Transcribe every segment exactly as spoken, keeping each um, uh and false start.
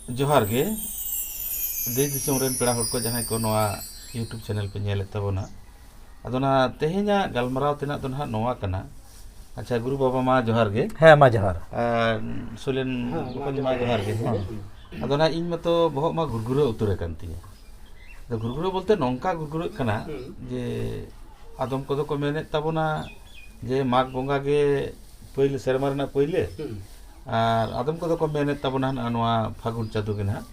ᱡᱚᱦᱟᱨ ᱜᱮ ᱫᱮᱥ ᱫᱤᱥᱚᱢ ᱨᱮᱱ ᱯᱮᱲᱟ ᱦᱚᱲ ᱠᱚ, ᱡᱟᱦᱟᱸᱭ ᱠᱚ ᱱᱚᱣᱟ YouTube ᱪᱮᱱᱮᱞ ᱯᱮ ᱧᱮᱞᱮᱫ ᱛᱟᱵᱚᱱᱟ᱾ ᱟᱫᱚ ᱱᱟᱦᱟᱜ ᱛᱮᱦᱮᱧᱟᱜ ᱜᱟᱞᱢᱟᱨᱟᱣ ᱛᱮᱱᱟᱜ ᱫᱚ ᱱᱟᱦᱟᱜ ᱱᱚᱣᱟ ᱠᱟᱱᱟ᱾ ᱟᱪᱪᱷᱟ, ᱜᱩᱨᱩ ᱵᱟᱵᱟ ᱢᱟ ᱡᱚᱦᱟᱨ ᱜᱮ᱾ ᱦᱮᱸ, ᱢᱟ ᱡᱚᱦᱟᱨ᱾ ᱟᱨ ᱥᱩᱞᱮᱱ ᱦᱮᱸ, ᱢᱟ ᱵᱚᱠᱚᱧ ᱢᱟ ᱡᱚᱦᱟᱨ ᱜᱮ᱾ ᱦᱮᱸ᱾ ᱟᱫᱚ ᱱᱟᱦᱟᱜ ᱤᱧ ᱢᱟᱛᱚ ᱵᱚᱦᱚᱜ ᱢᱟ ᱜᱩᱨᱜᱩᱨᱟᱹ ᱩᱛᱟᱹᱨ ᱟᱠᱟᱱ ᱛᱤᱧᱟ᱾ ᱟᱫᱚ ᱜᱩᱨᱜᱩᱨᱟᱹ ᱵᱚᱞᱛᱮ ᱱᱚᱝᱠᱟ ᱜᱩᱨᱜᱩᱨᱟᱹᱜ ᱠᱟᱱᱟ ᱦᱩᱸ᱾ ᱡᱮ ᱟᱫᱚᱢ ᱠᱚᱫᱚ ᱠᱚ ᱢᱮᱱᱮᱫ ᱛᱟᱵᱚᱱᱟ ᱡᱮ ᱢᱟᱜᱽ ᱵᱚᱸᱜᱟ ᱜᱮ ᱯᱟᱹᱭᱞᱟᱹ, ᱥᱮᱨᱢᱟ ᱨᱮᱱᱟᱜ ᱯᱟᱹᱭᱞᱟᱹ᱾ ᱦᱩᱸ᱾ ᱟᱨ ᱟᱫᱚᱢ ᱠᱚᱫᱚ ᱠᱚ ᱢᱮᱱᱮᱫ ᱛᱟᱵᱚᱱᱟ ᱱᱚᱣᱟ ᱯᱷᱟᱹᱜᱩᱱ ᱪᱟᱸᱫᱳ ᱜᱮ ᱱᱟᱦᱟᱜ,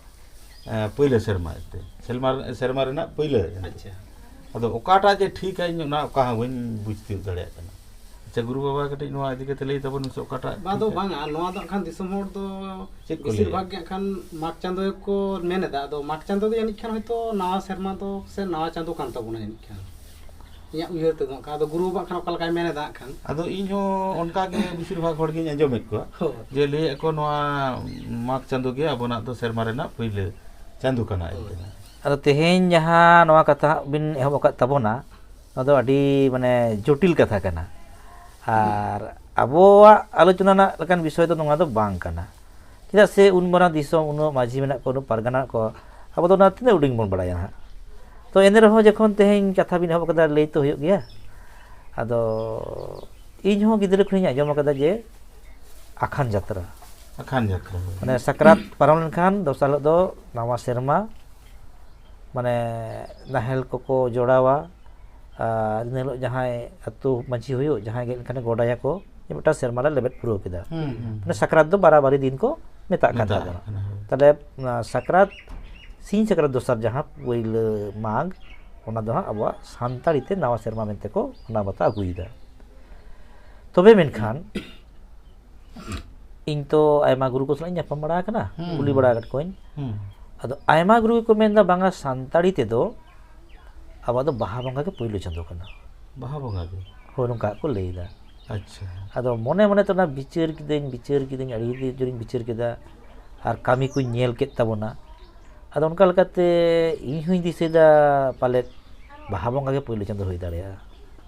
ᱮ, ᱯᱟᱹᱭᱞᱟᱹ ᱥᱮᱨᱢᱟ ᱮᱱᱛᱮ᱾ ᱥᱮᱨᱢᱟ, ᱥᱮᱨᱢᱟ ᱨᱮᱱᱟᱜ ᱯᱟᱹᱭᱞᱟᱹ ᱮᱱᱛᱮ᱾ ᱟᱪᱪᱷᱟ᱾ ᱟᱫᱚ ᱚᱠᱟᱴᱟᱜ ᱡᱮ ᱴᱷᱤᱠᱟ, ᱤᱧ ᱚᱱᱟ ᱚᱠᱟ ᱦᱚᱸ ᱵᱟᱹᱧ ᱵᱩᱡᱽ ᱛᱤᱭᱳᱜ ᱫᱟᱲᱮᱭᱟᱜ ᱠᱟᱱᱟ᱾ ᱟᱪᱪᱷᱟ, ᱜᱩᱨᱩ ᱵᱟᱵᱟ, ᱠᱟᱹᱴᱤᱡ ᱱᱚᱣᱟ ᱤᱫᱤ ᱠᱟᱛᱮ ᱞᱟᱹᱭ ᱛᱟᱵᱚᱱ ᱢᱮᱥᱮ, ᱚᱠᱟᱴᱟᱜ ᱵᱟᱝ ᱫᱚ ᱴᱷᱤᱠᱟ? ᱵᱟᱝᱟ, ᱱᱚᱣᱟ ᱫᱚ ᱦᱟᱸᱜ ᱠᱷᱟᱱ ᱫᱤᱥᱚᱢ ᱦᱚᱲ ᱫᱚ ᱪᱮᱫ ᱠᱚ ᱵᱮᱥᱤᱨ ᱞᱟᱹᱭᱟ? ᱵᱷᱟᱜᱽ ᱜᱮ ᱦᱟᱸᱜ ᱠᱷᱟᱱ ᱢᱟᱜᱽ ᱪᱟᱸᱫᱳ ᱜᱮᱠᱚ ᱢᱮᱱ ᱮᱫᱟ᱾ ᱟᱫᱚ ᱢᱟᱜᱽ ᱪᱟᱸᱫᱳ ᱫᱚ ᱡᱟᱹᱱᱤᱡ ᱠᱷᱟᱱ ᱦᱚᱭᱛᱳ ᱱᱟᱣᱟ ᱥᱮᱨᱢᱟ ᱫᱚ ᱥᱮ ᱱᱟᱣᱟ ᱪᱟᱸᱫᱳ ᱠᱟᱱ ᱛᱟᱵᱚᱱᱟ ᱡᱟᱹᱱᱤᱡ ᱠᱷᱟᱱ᱾ ᱤᱧᱟᱹᱜ ᱩᱭᱦᱟᱹᱨ ᱛᱮᱫᱚ ᱦᱟᱸᱜ ᱠᱷᱟᱱ᱾ ᱟᱫᱚ ᱜᱩᱨᱩ ᱵᱟᱵᱟ ᱦᱟᱸᱜ ᱠᱷᱟᱱ ᱚᱠᱟ ᱞᱮᱠᱟᱭ ᱢᱮᱱ ᱮᱫᱟ ᱦᱟᱸᱜ ᱠᱷᱟᱱ᱾ ᱟᱫᱚ ᱤᱧ ᱦᱚᱸ ᱚᱱᱠᱟ ᱜᱮ ᱵᱮᱥᱤᱨ ᱵᱷᱟᱜᱽ ᱦᱚᱲ ᱜᱤᱧ ᱟᱸᱡᱚᱢᱮᱫ ᱠᱚᱣᱟ ᱦᱳᱭ᱾ ᱡᱮ ᱞᱟᱹᱭᱮᱫ ᱠᱚ ᱱᱚᱣᱟ ᱢᱟᱜᱽ ᱪᱟᱸᱫᱳ ᱜᱮ ᱟᱵᱚᱱᱟᱜ ᱫᱚ ᱥᱮᱨᱢᱟ ᱨᱮᱱᱟᱜ ᱯᱩᱭᱞᱟᱹ ᱪᱟᱸᱫᱳ ᱠᱟᱱᱟ ᱦᱳᱭ᱾ ᱮᱱᱛᱮ᱾ ᱟᱫᱚ ᱛᱮᱦᱮᱧ ᱡᱟᱦᱟᱸ ᱱᱚᱣᱟ ᱠᱟᱛᱷᱟ ᱵᱤᱱ ᱮᱦᱚᱵ ᱟᱠᱟᱫ ᱛᱟᱵᱚᱱᱟ, ᱱᱚᱣᱟ ᱫᱚ ᱟᱹᱰᱤ, ᱢᱟᱱᱮ, ᱡᱚᱴᱤᱞ ᱠᱟᱛᱷᱟ ᱠᱟᱱᱟ᱾ ᱟᱨ ᱟᱵᱚᱣᱟᱜ ᱟᱞᱳᱪᱚᱱᱟ ᱨᱮᱱᱟᱜ ᱞᱮᱠᱟᱱ ᱵᱤᱥᱚᱭ ᱫᱚ ᱱᱚᱣᱟ ᱫᱚ ᱵᱟᱝ ᱠᱟᱱᱟ᱾ ᱪᱮᱫᱟᱜ ᱥᱮ ᱩᱱ ᱢᱟᱨᱟᱝ ᱫᱤᱥᱚᱢ, ᱩᱱᱟᱹᱜ ᱢᱟᱹᱡᱷᱤ ᱢᱮᱱᱟᱜ ᱠᱚᱣᱟ, ᱩᱱᱟᱹᱜ ᱯᱟᱨᱜᱟᱱᱟ ᱢᱮᱱᱟᱜ ᱠᱚᱣᱟ, ᱟᱵᱚ ᱫᱚ ᱚᱱᱟ ᱛᱤᱱᱟᱹᱜ ᱩᱰᱤᱝ ᱵᱚᱱ ᱵᱟᱲᱟᱭᱟ ᱦᱟᱸᱜ? ᱛᱚ ᱮᱱ ᱨᱮᱦᱚᱸ ᱡᱚᱠᱷᱚᱱ ᱛᱮᱦᱮᱧ ᱠᱟᱛᱷᱟ ᱵᱤᱱ ᱮᱦᱚᱵ ᱟᱠᱟᱫᱟ, ᱞᱟᱹᱭ ᱛᱚ ᱦᱩᱭᱩᱜ ᱜᱮᱭᱟ᱾ ᱟᱫᱚ ᱤᱧ ᱦᱚᱸ ᱜᱤᱫᱽᱨᱟᱹ ᱠᱷᱚᱱᱤᱧ ᱟᱸᱡᱚᱢ ᱟᱠᱟᱫᱟ ᱡᱮ ᱟᱠᱷᱟᱱ ᱡᱟᱛᱨᱟ᱾ ᱟᱠᱷᱟᱱ ᱡᱟᱛᱨᱟ᱾ ᱢᱟᱱᱮ ᱥᱟᱠᱨᱟᱛ ᱯᱟᱨᱚᱢ ᱞᱮᱱᱠᱷᱟᱱ ᱫᱚᱥᱟᱨ ᱦᱤᱞᱳᱜ ᱫᱚ ᱱᱟᱣᱟ ᱥᱮᱨᱢᱟ, ᱢᱟᱱᱮ ᱱᱟᱦᱮᱞ ᱠᱚᱠᱚ ᱡᱚᱲᱟᱣᱟ᱾ ᱟᱨ ᱤᱱᱟᱹ ᱦᱤᱞᱳᱜ ᱡᱟᱦᱟᱸᱭ ᱟᱹᱛᱩ ᱢᱟᱹᱡᱷᱤ ᱦᱩᱭᱩᱜ, ᱡᱟᱦᱟᱸᱭ ᱜᱮ ᱮᱱᱠᱷᱟᱱ ᱜᱚᱰᱟᱭᱟᱠᱚ, ᱡᱮ ᱢᱤᱫᱴᱟᱝ ᱥᱮᱨᱢᱟ ᱞᱮ ᱞᱮᱵᱮᱫ ᱯᱩᱨᱟᱹᱣ ᱠᱮᱫᱟ᱾ ᱦᱩᱸ, ᱦᱩᱸ᱾ ᱢᱟᱱᱮ ᱥᱟᱠᱨᱟᱛ ᱫᱚ ᱵᱟᱨᱟᱵᱟᱨᱤ ᱫᱤᱱ ᱠᱚ ᱢᱮᱛᱟᱜ ᱠᱟᱱ ᱢᱮᱛᱟᱜ ᱛᱟᱵᱚᱱᱟ᱾ ᱠᱟᱱᱟ, ᱦᱳᱭ᱾ ᱛᱟᱦᱞᱮ ᱚᱱᱟ ᱥᱟᱠᱨᱟᱛ, ᱥᱤᱧ ᱥᱟᱠᱨᱟᱛ ᱫᱚᱥᱟᱨ ᱡᱟᱦᱟᱸ ᱯᱩᱭᱞᱟᱹ ᱢᱟᱜᱽ, ᱚᱱᱟ ᱫᱚ ᱦᱟᱸᱜ ᱟᱵᱚᱣᱟᱜ ᱥᱟᱱᱛᱟᱲᱤ ᱛᱮ ᱱᱟᱣᱟ ᱥᱮᱨᱢᱟ ᱢᱮᱱᱛᱮ ᱠᱚ ᱢᱟᱱᱟᱣ ᱵᱟᱛᱟᱣ ᱟᱹᱜᱩᱭᱮᱫᱟ᱾ ᱛᱚᱵᱮ ᱢᱮᱱᱠᱷᱟᱱ ᱤᱧ ᱛᱚ ᱟᱭᱢᱟ ᱜᱩᱨᱩ ᱠᱚ ᱥᱟᱞᱟᱜ ᱤᱧ ᱧᱟᱯᱟᱢ ᱵᱟᱲᱟ ᱟᱠᱟᱱᱟ, ᱦᱩᱸ, ᱠᱩᱞᱤ ᱦᱩᱸ᱾ ᱵᱟᱲᱟ ᱟᱠᱟᱫ ᱠᱚᱣᱟᱧ᱾ ᱦᱩᱸ᱾ ᱟᱫᱚ ᱟᱭᱢᱟ ᱜᱩᱨᱩ ᱜᱮᱠᱚ ᱢᱮᱱᱫᱟ, "ᱵᱟᱝᱟ, ᱥᱟᱱᱛᱟᱲᱤ ᱛᱮᱫᱚ ᱟᱵᱚᱣᱟᱜ ᱫᱚ ᱵᱟᱦᱟ ᱵᱚᱸᱜᱟ ᱜᱮ ᱯᱳᱭᱞᱳ ᱪᱟᱸᱫᱳ ᱠᱟᱱᱟ᱾" ᱵᱟᱦᱟ ᱵᱚᱸᱜᱟ ᱜᱮ? ᱦᱳᱭ, ᱱᱚᱝᱠᱟ ᱠᱚ ᱞᱟᱹᱭᱫᱟ᱾ ᱟᱪᱪᱷᱟ᱾ ᱟᱫᱚ ᱢᱚᱱᱮ ᱢᱚᱱᱮ ᱛᱮ ᱚᱱᱟ ᱵᱤᱪᱟᱹᱨ ᱠᱤᱫᱟᱹᱧ, ᱵᱤᱪᱟᱹᱨ ᱠᱤᱫᱟᱹᱧ, ᱟᱹᱰᱤ ᱡᱳᱨᱤᱧ ᱵᱤᱪᱟᱹᱨ ᱠᱮᱫᱟ᱾ ᱟᱨ ᱠᱟᱹᱢᱤ ᱠᱚᱧ ᱧᱮᱞ ᱠᱮᱫ ᱛᱟᱵᱚᱱᱟ᱾ ᱟᱫᱚ ᱚᱱᱠᱟ ᱞᱮᱠᱟᱛᱮ ᱤᱧ ᱦᱚᱧ ᱫᱤᱥᱟᱹᱭᱫᱟ, ᱯᱟᱞᱮᱫ ᱵᱟᱦᱟ ᱵᱚᱸᱜᱟ ᱜᱮ ᱯᱳᱭᱞᱳ ᱪᱟᱸᱫᱳ ᱦᱩᱭ ᱫᱟᱲᱮᱭᱟᱜᱼᱟ᱾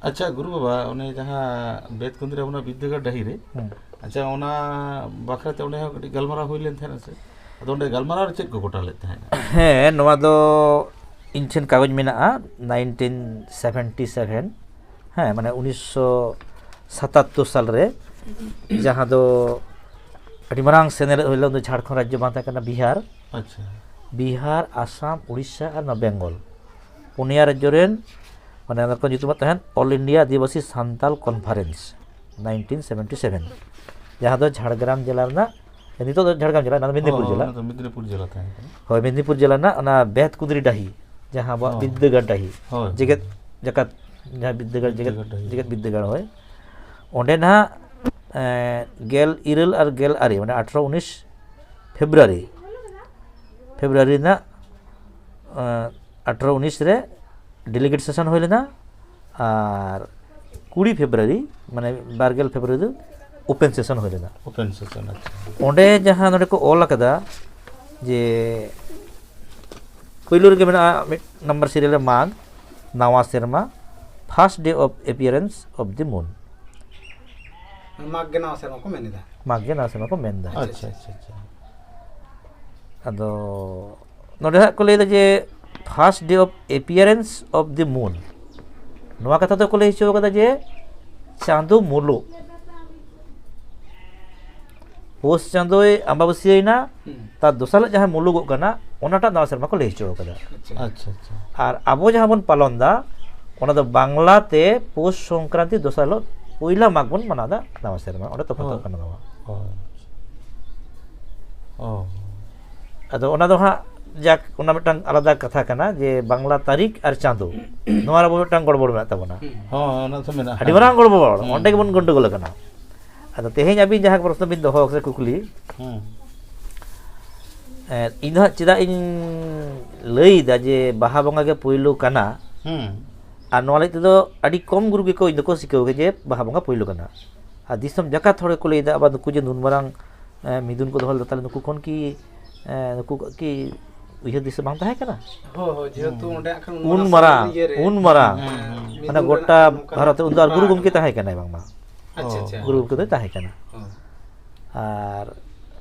ᱟᱪᱪᱷᱟ ᱜᱩᱨᱩ ᱵᱟᱵᱟ, ᱚᱱᱮ ᱡᱟᱦᱟᱸ ᱵᱮᱫ ᱠᱩᱸᱫᱽᱨᱤ ᱟᱵᱚᱱᱟᱜ ᱵᱤᱨᱫᱟᱹᱜᱟᱲ ᱰᱟᱹᱦᱤ ᱨᱮ, ᱦᱩᱸ᱾ ᱟᱪᱪᱷᱟ, ᱚᱱᱟ ᱵᱟᱠᱷᱨᱟ ᱛᱮ ᱚᱸᱰᱮ ᱦᱚᱸ ᱠᱟᱹᱴᱤᱡ ᱜᱟᱞᱢᱟᱨᱟᱣ ᱦᱩᱭ ᱞᱮᱱ ᱛᱟᱦᱮᱸᱱᱟ ᱥᱮ? ᱟᱫᱚ ᱚᱸᱰᱮ ᱜᱟᱞᱢᱟᱨᱟᱣ ᱨᱮ ᱪᱮᱫ ᱠᱚ ᱜᱚᱴᱟ ᱞᱮᱫ ᱛᱟᱦᱮᱸᱫ? ᱦᱮᱸ, ᱱᱚᱣᱟ ᱫᱚ ᱤᱧ ᱴᱷᱮᱱ ᱠᱟᱜᱚᱡᱽ ᱢᱮᱱᱟᱜᱼᱟ, ᱱᱟᱭᱤᱱᱴᱤᱱ ᱥᱮᱵᱷᱮᱱᱴᱤ ᱥᱮᱵᱷᱮᱱ, ᱦᱮᱸ, ᱢᱟᱱᱮ ᱩᱱᱤᱥᱥᱚ ᱥᱟᱛᱟᱛᱛᱳᱨ ᱥᱟᱞ ᱨᱮ, ᱡᱟᱦᱟᱸ ᱫᱚ ᱟᱹᱰᱤ ᱢᱟᱨᱟᱝ ᱥᱮᱱᱮᱞᱮᱫ ᱦᱩᱭ ᱞᱮᱱᱟ, ᱩᱱ ᱫᱚ ᱡᱷᱟᱲᱠᱷᱚᱸᱰ ᱨᱟᱡᱽᱡᱚ ᱵᱟᱝ ᱛᱟᱦᱮᱸ ᱠᱟᱱᱟ, ᱵᱤᱦᱟᱨ᱾ ᱟᱪᱪᱷᱟ᱾ ᱵᱤᱦᱟᱨ, ᱟᱥᱟᱢ, ᱩᱲᱤᱥᱥᱟ ᱟᱨ ᱱᱚᱣᱟ ᱵᱮᱝᱜᱚᱞ, ᱯᱩᱱᱭᱟ ᱨᱟᱡᱽᱡᱚ ᱨᱮᱱ, ᱢᱟᱱᱮ, ᱚᱱᱟ ᱠᱚ ᱧᱩᱛᱩᱢᱟᱜ ᱛᱟᱦᱮᱸᱱ All India Adivasi Santal Conference, nineteen seventy seven, ᱡᱟᱦᱟᱸ ᱫᱚ ᱡᱷᱟᱲᱜᱨᱟᱢ ᱡᱮᱞᱟ ᱨᱮᱱᱟᱜ, ᱱᱤᱛᱚᱜ ᱫᱚ ᱡᱷᱟᱲᱜᱨᱟᱢ ᱡᱮᱞᱟ, ᱚᱱᱟ ᱫᱚ ᱢᱮᱫᱽᱱᱤᱯᱩᱨ ᱦᱳᱭ, ᱡᱮᱞᱟ᱾ ᱚᱱᱟ ᱫᱚ ᱢᱮᱫᱽᱱᱤᱯᱩᱨ ᱡᱮᱞᱟ ᱛᱟᱦᱮᱸ ᱠᱟᱱᱟ᱾ ᱦᱳᱭ, ᱢᱮᱫᱽᱱᱤᱯᱩᱨ ᱡᱮᱞᱟ ᱨᱮᱱᱟᱜ ᱚᱱᱟ ᱵᱮᱦᱛ ᱠᱩᱫᱽᱨᱤ ᱰᱟᱹᱦᱤ, ᱡᱟᱦᱟᱸ ᱟᱵᱚᱣᱟᱜ ᱦᱳᱭ᱾ ᱵᱤᱫᱽᱫᱟᱹᱜᱟᱲ ᱰᱟᱹᱦᱤ, ᱦᱳᱭ᱾ ᱡᱮᱜᱮᱛ ᱡᱟᱠᱟᱛ, ᱡᱟᱦᱟᱸ ᱵᱤᱫᱽᱫᱟᱹᱜᱟᱲ, ᱡᱮᱜᱮᱛ, ᱵᱤᱫᱽᱫᱟᱹᱜᱟᱲ ᱰᱟᱹᱦᱤ᱾ ᱡᱮᱜᱮᱛ ᱵᱤᱫᱽᱫᱟᱹᱜᱟᱲ, ᱦᱳᱭ᱾ ᱚᱸᱰᱮ ᱱᱟᱦᱟᱜ, ᱮᱸ, ᱜᱮᱞ ᱤᱨᱟᱹᱞ ᱟᱨ ᱜᱮᱞ ᱟᱨᱮ, ᱢᱟᱱᱮ ᱟᱴᱷᱨᱚ ᱩᱱᱤᱥ ᱯᱷᱮᱵᱽᱨᱩᱣᱟᱨᱤ, ᱯᱷᱮᱵᱽᱨᱩᱣᱟᱨᱤ ᱨᱮᱱᱟᱜ, ᱮᱸ, ᱟᱴᱷᱨᱚ ᱩᱱᱤᱥ ᱨᱮ delegate session ᱦᱩᱭ ᱞᱮᱱᱟ, ᱟᱨ ᱠᱩᱲᱤ ᱯᱷᱮᱵᱽᱨᱩᱣᱟᱨᱤ, ᱢᱟᱱᱮ ᱵᱟᱨᱜᱮᱞ ᱯᱷᱮᱵᱽᱨᱩᱣᱟᱨᱤ ᱫᱚ open session ᱦᱩᱭ ᱞᱮᱱᱟ᱾ Open session, ᱟᱪᱪᱷᱟ᱾ ᱚᱸᱰᱮ ᱡᱟᱦᱟᱸ ᱱᱚᱰᱮ ᱠᱚ ᱚᱞ ᱟᱠᱟᱫᱟ ᱡᱮ ᱯᱳᱭᱞᱳ ᱨᱮᱜᱮ ᱢᱮᱱᱟᱜᱼᱟ ᱢᱤᱫ ᱱᱟᱢᱵᱟᱨ serial ᱨᱮ ᱢᱟᱜᱽ ᱱᱟᱣᱟ ᱥᱮᱨᱢᱟ, first day of appearance of the moon᱾ ᱢᱟᱜᱽ ᱜᱮ ᱱᱟᱣᱟ ᱥᱮᱨᱢᱟ ᱠᱚ ᱢᱮᱱ ᱮᱫᱟ᱾ ᱢᱟᱜᱽ ᱜᱮ ᱱᱟᱣᱟ ᱥᱮᱨᱢᱟ ᱠᱚ ᱢᱮᱱ ᱮᱫᱟ᱾ ᱟᱪᱪᱷᱟ, ᱟᱪᱪᱷᱟ, ᱟᱪᱪᱷᱟ᱾ ᱟᱫᱚ ᱱᱚᱰᱮ ᱦᱟᱸᱜ ᱠᱚ ᱞᱟᱹᱭᱫᱟ ᱡᱮ first day of appearance of the moon, ᱱᱚᱣᱟ ᱠᱟᱛᱷᱟ ᱫᱚᱠᱚ ᱞᱟᱹᱭ ᱦᱚᱪᱚ ᱠᱟᱫᱟ ᱡᱮ ᱪᱟᱸᱫᱳ ᱢᱩᱞᱩᱜ, ᱯᱳᱥ ᱪᱟᱸᱫᱳᱭ ᱟᱢᱵᱟᱵᱟᱹᱥᱭᱟᱹᱭᱮᱱᱟ, ᱦᱩᱸ᱾ ᱛᱟᱨ ᱫᱚᱥᱟᱨ ᱦᱤᱞᱳᱜ ᱡᱟᱦᱟᱸ ᱢᱩᱞᱩᱜᱚᱜ ᱠᱟᱱᱟ, ᱚᱱᱟᱴᱟᱜ ᱱᱟᱣᱟ ᱥᱮᱨᱢᱟ ᱠᱚ ᱞᱟᱹᱭ ᱦᱚᱪᱚ ᱠᱟᱫᱟ᱾ ᱟᱪᱪᱷᱟ᱾ ᱟᱪᱪᱷᱟ, ᱟᱪᱪᱷᱟ᱾ ᱟᱨ ᱟᱵᱚ ᱡᱟᱦᱟᱸ ᱵᱚᱱ ᱯᱟᱞᱚᱱ ᱫᱟ, ᱚᱱᱟ ᱫᱚ ᱵᱟᱝᱞᱟ ᱛᱮ ᱯᱳᱥ ᱥᱚᱝᱠᱨᱟᱱᱛᱤ ᱫᱚᱥᱟᱨ ᱦᱤᱞᱳᱜ ᱯᱩᱭᱞᱟ ᱢᱟᱜᱽ ᱵᱚᱱ ᱢᱟᱱᱟᱣ ᱫᱟ, ᱱᱟᱣᱟ ᱥᱮᱨᱢᱟ, ᱚᱸᱰᱮ ᱛᱚᱯᱷᱟᱛᱚᱜ ᱦᱳᱭ᱾ ᱠᱟᱱᱟ ᱱᱚᱣᱟ᱾ ᱚ᱾ ᱚ᱾ ᱟᱫᱚ ᱚᱱᱟ ᱫᱚ ᱦᱟᱸᱜ ᱡᱟᱠ, ᱚᱱᱟ ᱢᱤᱫᱴᱟᱝ ᱟᱞᱟᱫᱟ ᱠᱟᱛᱷᱟ ᱠᱟᱱᱟ ᱡᱮ ᱵᱟᱝᱞᱟ ᱛᱟᱹᱨᱤᱠᱷ ᱟᱨ ᱪᱟᱸᱫᱳ, ᱱᱚᱣᱟ ᱨᱮ ᱟᱵᱚ ᱢᱤᱫᱴᱟᱝ ᱜᱚᱲᱵᱚᱲ ᱢᱮᱱᱟᱜ ᱛᱟᱵᱚᱱᱟ᱾ ᱦᱩᱸ᱾ ᱦᱚᱸ, ᱚᱱᱟ ᱫᱚ ᱢᱮᱱᱟᱜᱼᱟ᱾ ᱟᱹᱰᱤ ᱢᱟᱨᱟᱝ ᱜᱚᱲᱵᱚᱲ, ᱦᱩᱸ᱾ ᱚᱸᱰᱮ ᱜᱮᱵᱚᱱ ᱜᱚᱱᱰᱳᱜᱳᱞ ᱟᱠᱟᱱᱟ᱾ ᱟᱫᱚ ᱛᱮᱦᱮᱧ ᱟᱹᱵᱤᱱ ᱡᱟᱦᱟᱸ ᱯᱨᱚᱥᱱᱚ ᱵᱤᱱ ᱫᱚᱦᱚ ᱟᱠᱟᱫᱟ, ᱠᱩᱠᱞᱤ, ᱦᱩᱸ᱾ ᱮᱸ, ᱤᱧ ᱫᱚ ᱦᱟᱸᱜ ᱪᱮᱫᱟᱜ ᱤᱧ ᱞᱟᱹᱭ ᱮᱫᱟ ᱡᱮ ᱵᱟᱦᱟ ᱵᱚᱸᱜᱟ ᱜᱮ ᱯᱳᱭᱞᱳ ᱠᱟᱱᱟ? ᱦᱩᱸ᱾ ᱟᱨ ᱱᱚᱣᱟ ᱞᱟᱹᱜᱤᱫ ᱛᱮᱫᱚ ᱟᱹᱰᱤ ᱠᱚᱢ ᱜᱩᱨᱩ ᱜᱮᱠᱚ, ᱤᱧ ᱫᱚᱠᱚ ᱥᱤᱠᱷᱟᱹᱣ ᱠᱟᱫᱟ ᱡᱮ ᱵᱟᱦᱟ ᱵᱚᱸᱜᱟ ᱯᱳᱭᱞᱳ ᱠᱟᱱᱟ᱾ ᱟᱨ ᱫᱤᱥᱚᱢ ᱡᱟᱠᱟᱛ ᱦᱚᱲ ᱜᱮᱠᱚ ᱞᱟᱹᱭ ᱮᱫᱟ, ᱟᱵᱟᱨ ᱱᱩᱠᱩ ᱡᱮ ᱱᱩᱱ ᱢᱟᱨᱟᱝ, ᱮᱸ, ᱢᱤᱫᱩᱱ ᱠᱚ ᱫᱚᱦᱚ ᱞᱮᱫᱟ, ᱛᱟᱦᱞᱮ ᱱᱩᱠᱩ ᱠᱷᱚᱱ ᱠᱤ, ᱮᱸ, ᱱᱩᱠᱩ ᱠᱚᱣᱟᱜ ᱠᱤ ᱩᱭᱦᱟᱹᱨ ᱫᱤᱥᱟᱹ ᱵᱟᱝ ᱛᱟᱦᱮᱸ ᱠᱟᱱᱟ? ᱦᱳᱭ, ᱦᱳᱭ, ᱡᱮᱦᱮᱛᱩ ᱦᱩᱸ᱾ ᱚᱸᱰᱮ ᱦᱟᱸᱜ ᱠᱷᱟᱱ ᱩᱱ ᱩᱱ ᱢᱟᱨᱟᱝ ᱢᱟᱨᱟᱝ, ᱤᱭᱟᱹ ᱨᱮ ᱩᱱ ᱢᱟᱨᱟᱝ, ᱦᱩᱸ, ᱦᱩᱸ᱾ ᱢᱤᱫᱩᱱ ᱢᱟᱱᱮ ᱨᱮᱱᱟᱜ ᱜᱚᱴᱟ ᱱᱚᱝᱠᱟᱱᱟᱜ ᱵᱷᱟᱨᱚᱛ ᱨᱮ ᱩᱱ ᱫᱚ ᱟᱨ ᱵᱟᱝ ᱜᱩᱨᱩ ᱜᱚᱢᱠᱮ ᱠᱟᱱᱟ᱾ ᱛᱟᱦᱮᱸ ᱠᱟᱱᱟᱭ ᱵᱟᱝᱢᱟ᱾ ᱟᱪᱪᱷᱟ, ᱟᱪᱪᱷᱟ᱾ ᱜᱩᱨᱩ ᱜᱚᱢᱠᱮ ᱫᱚᱭ ᱛᱟᱦᱮᱸ ᱠᱟᱱᱟ᱾ ᱦᱚᱸ᱾ ᱟᱨ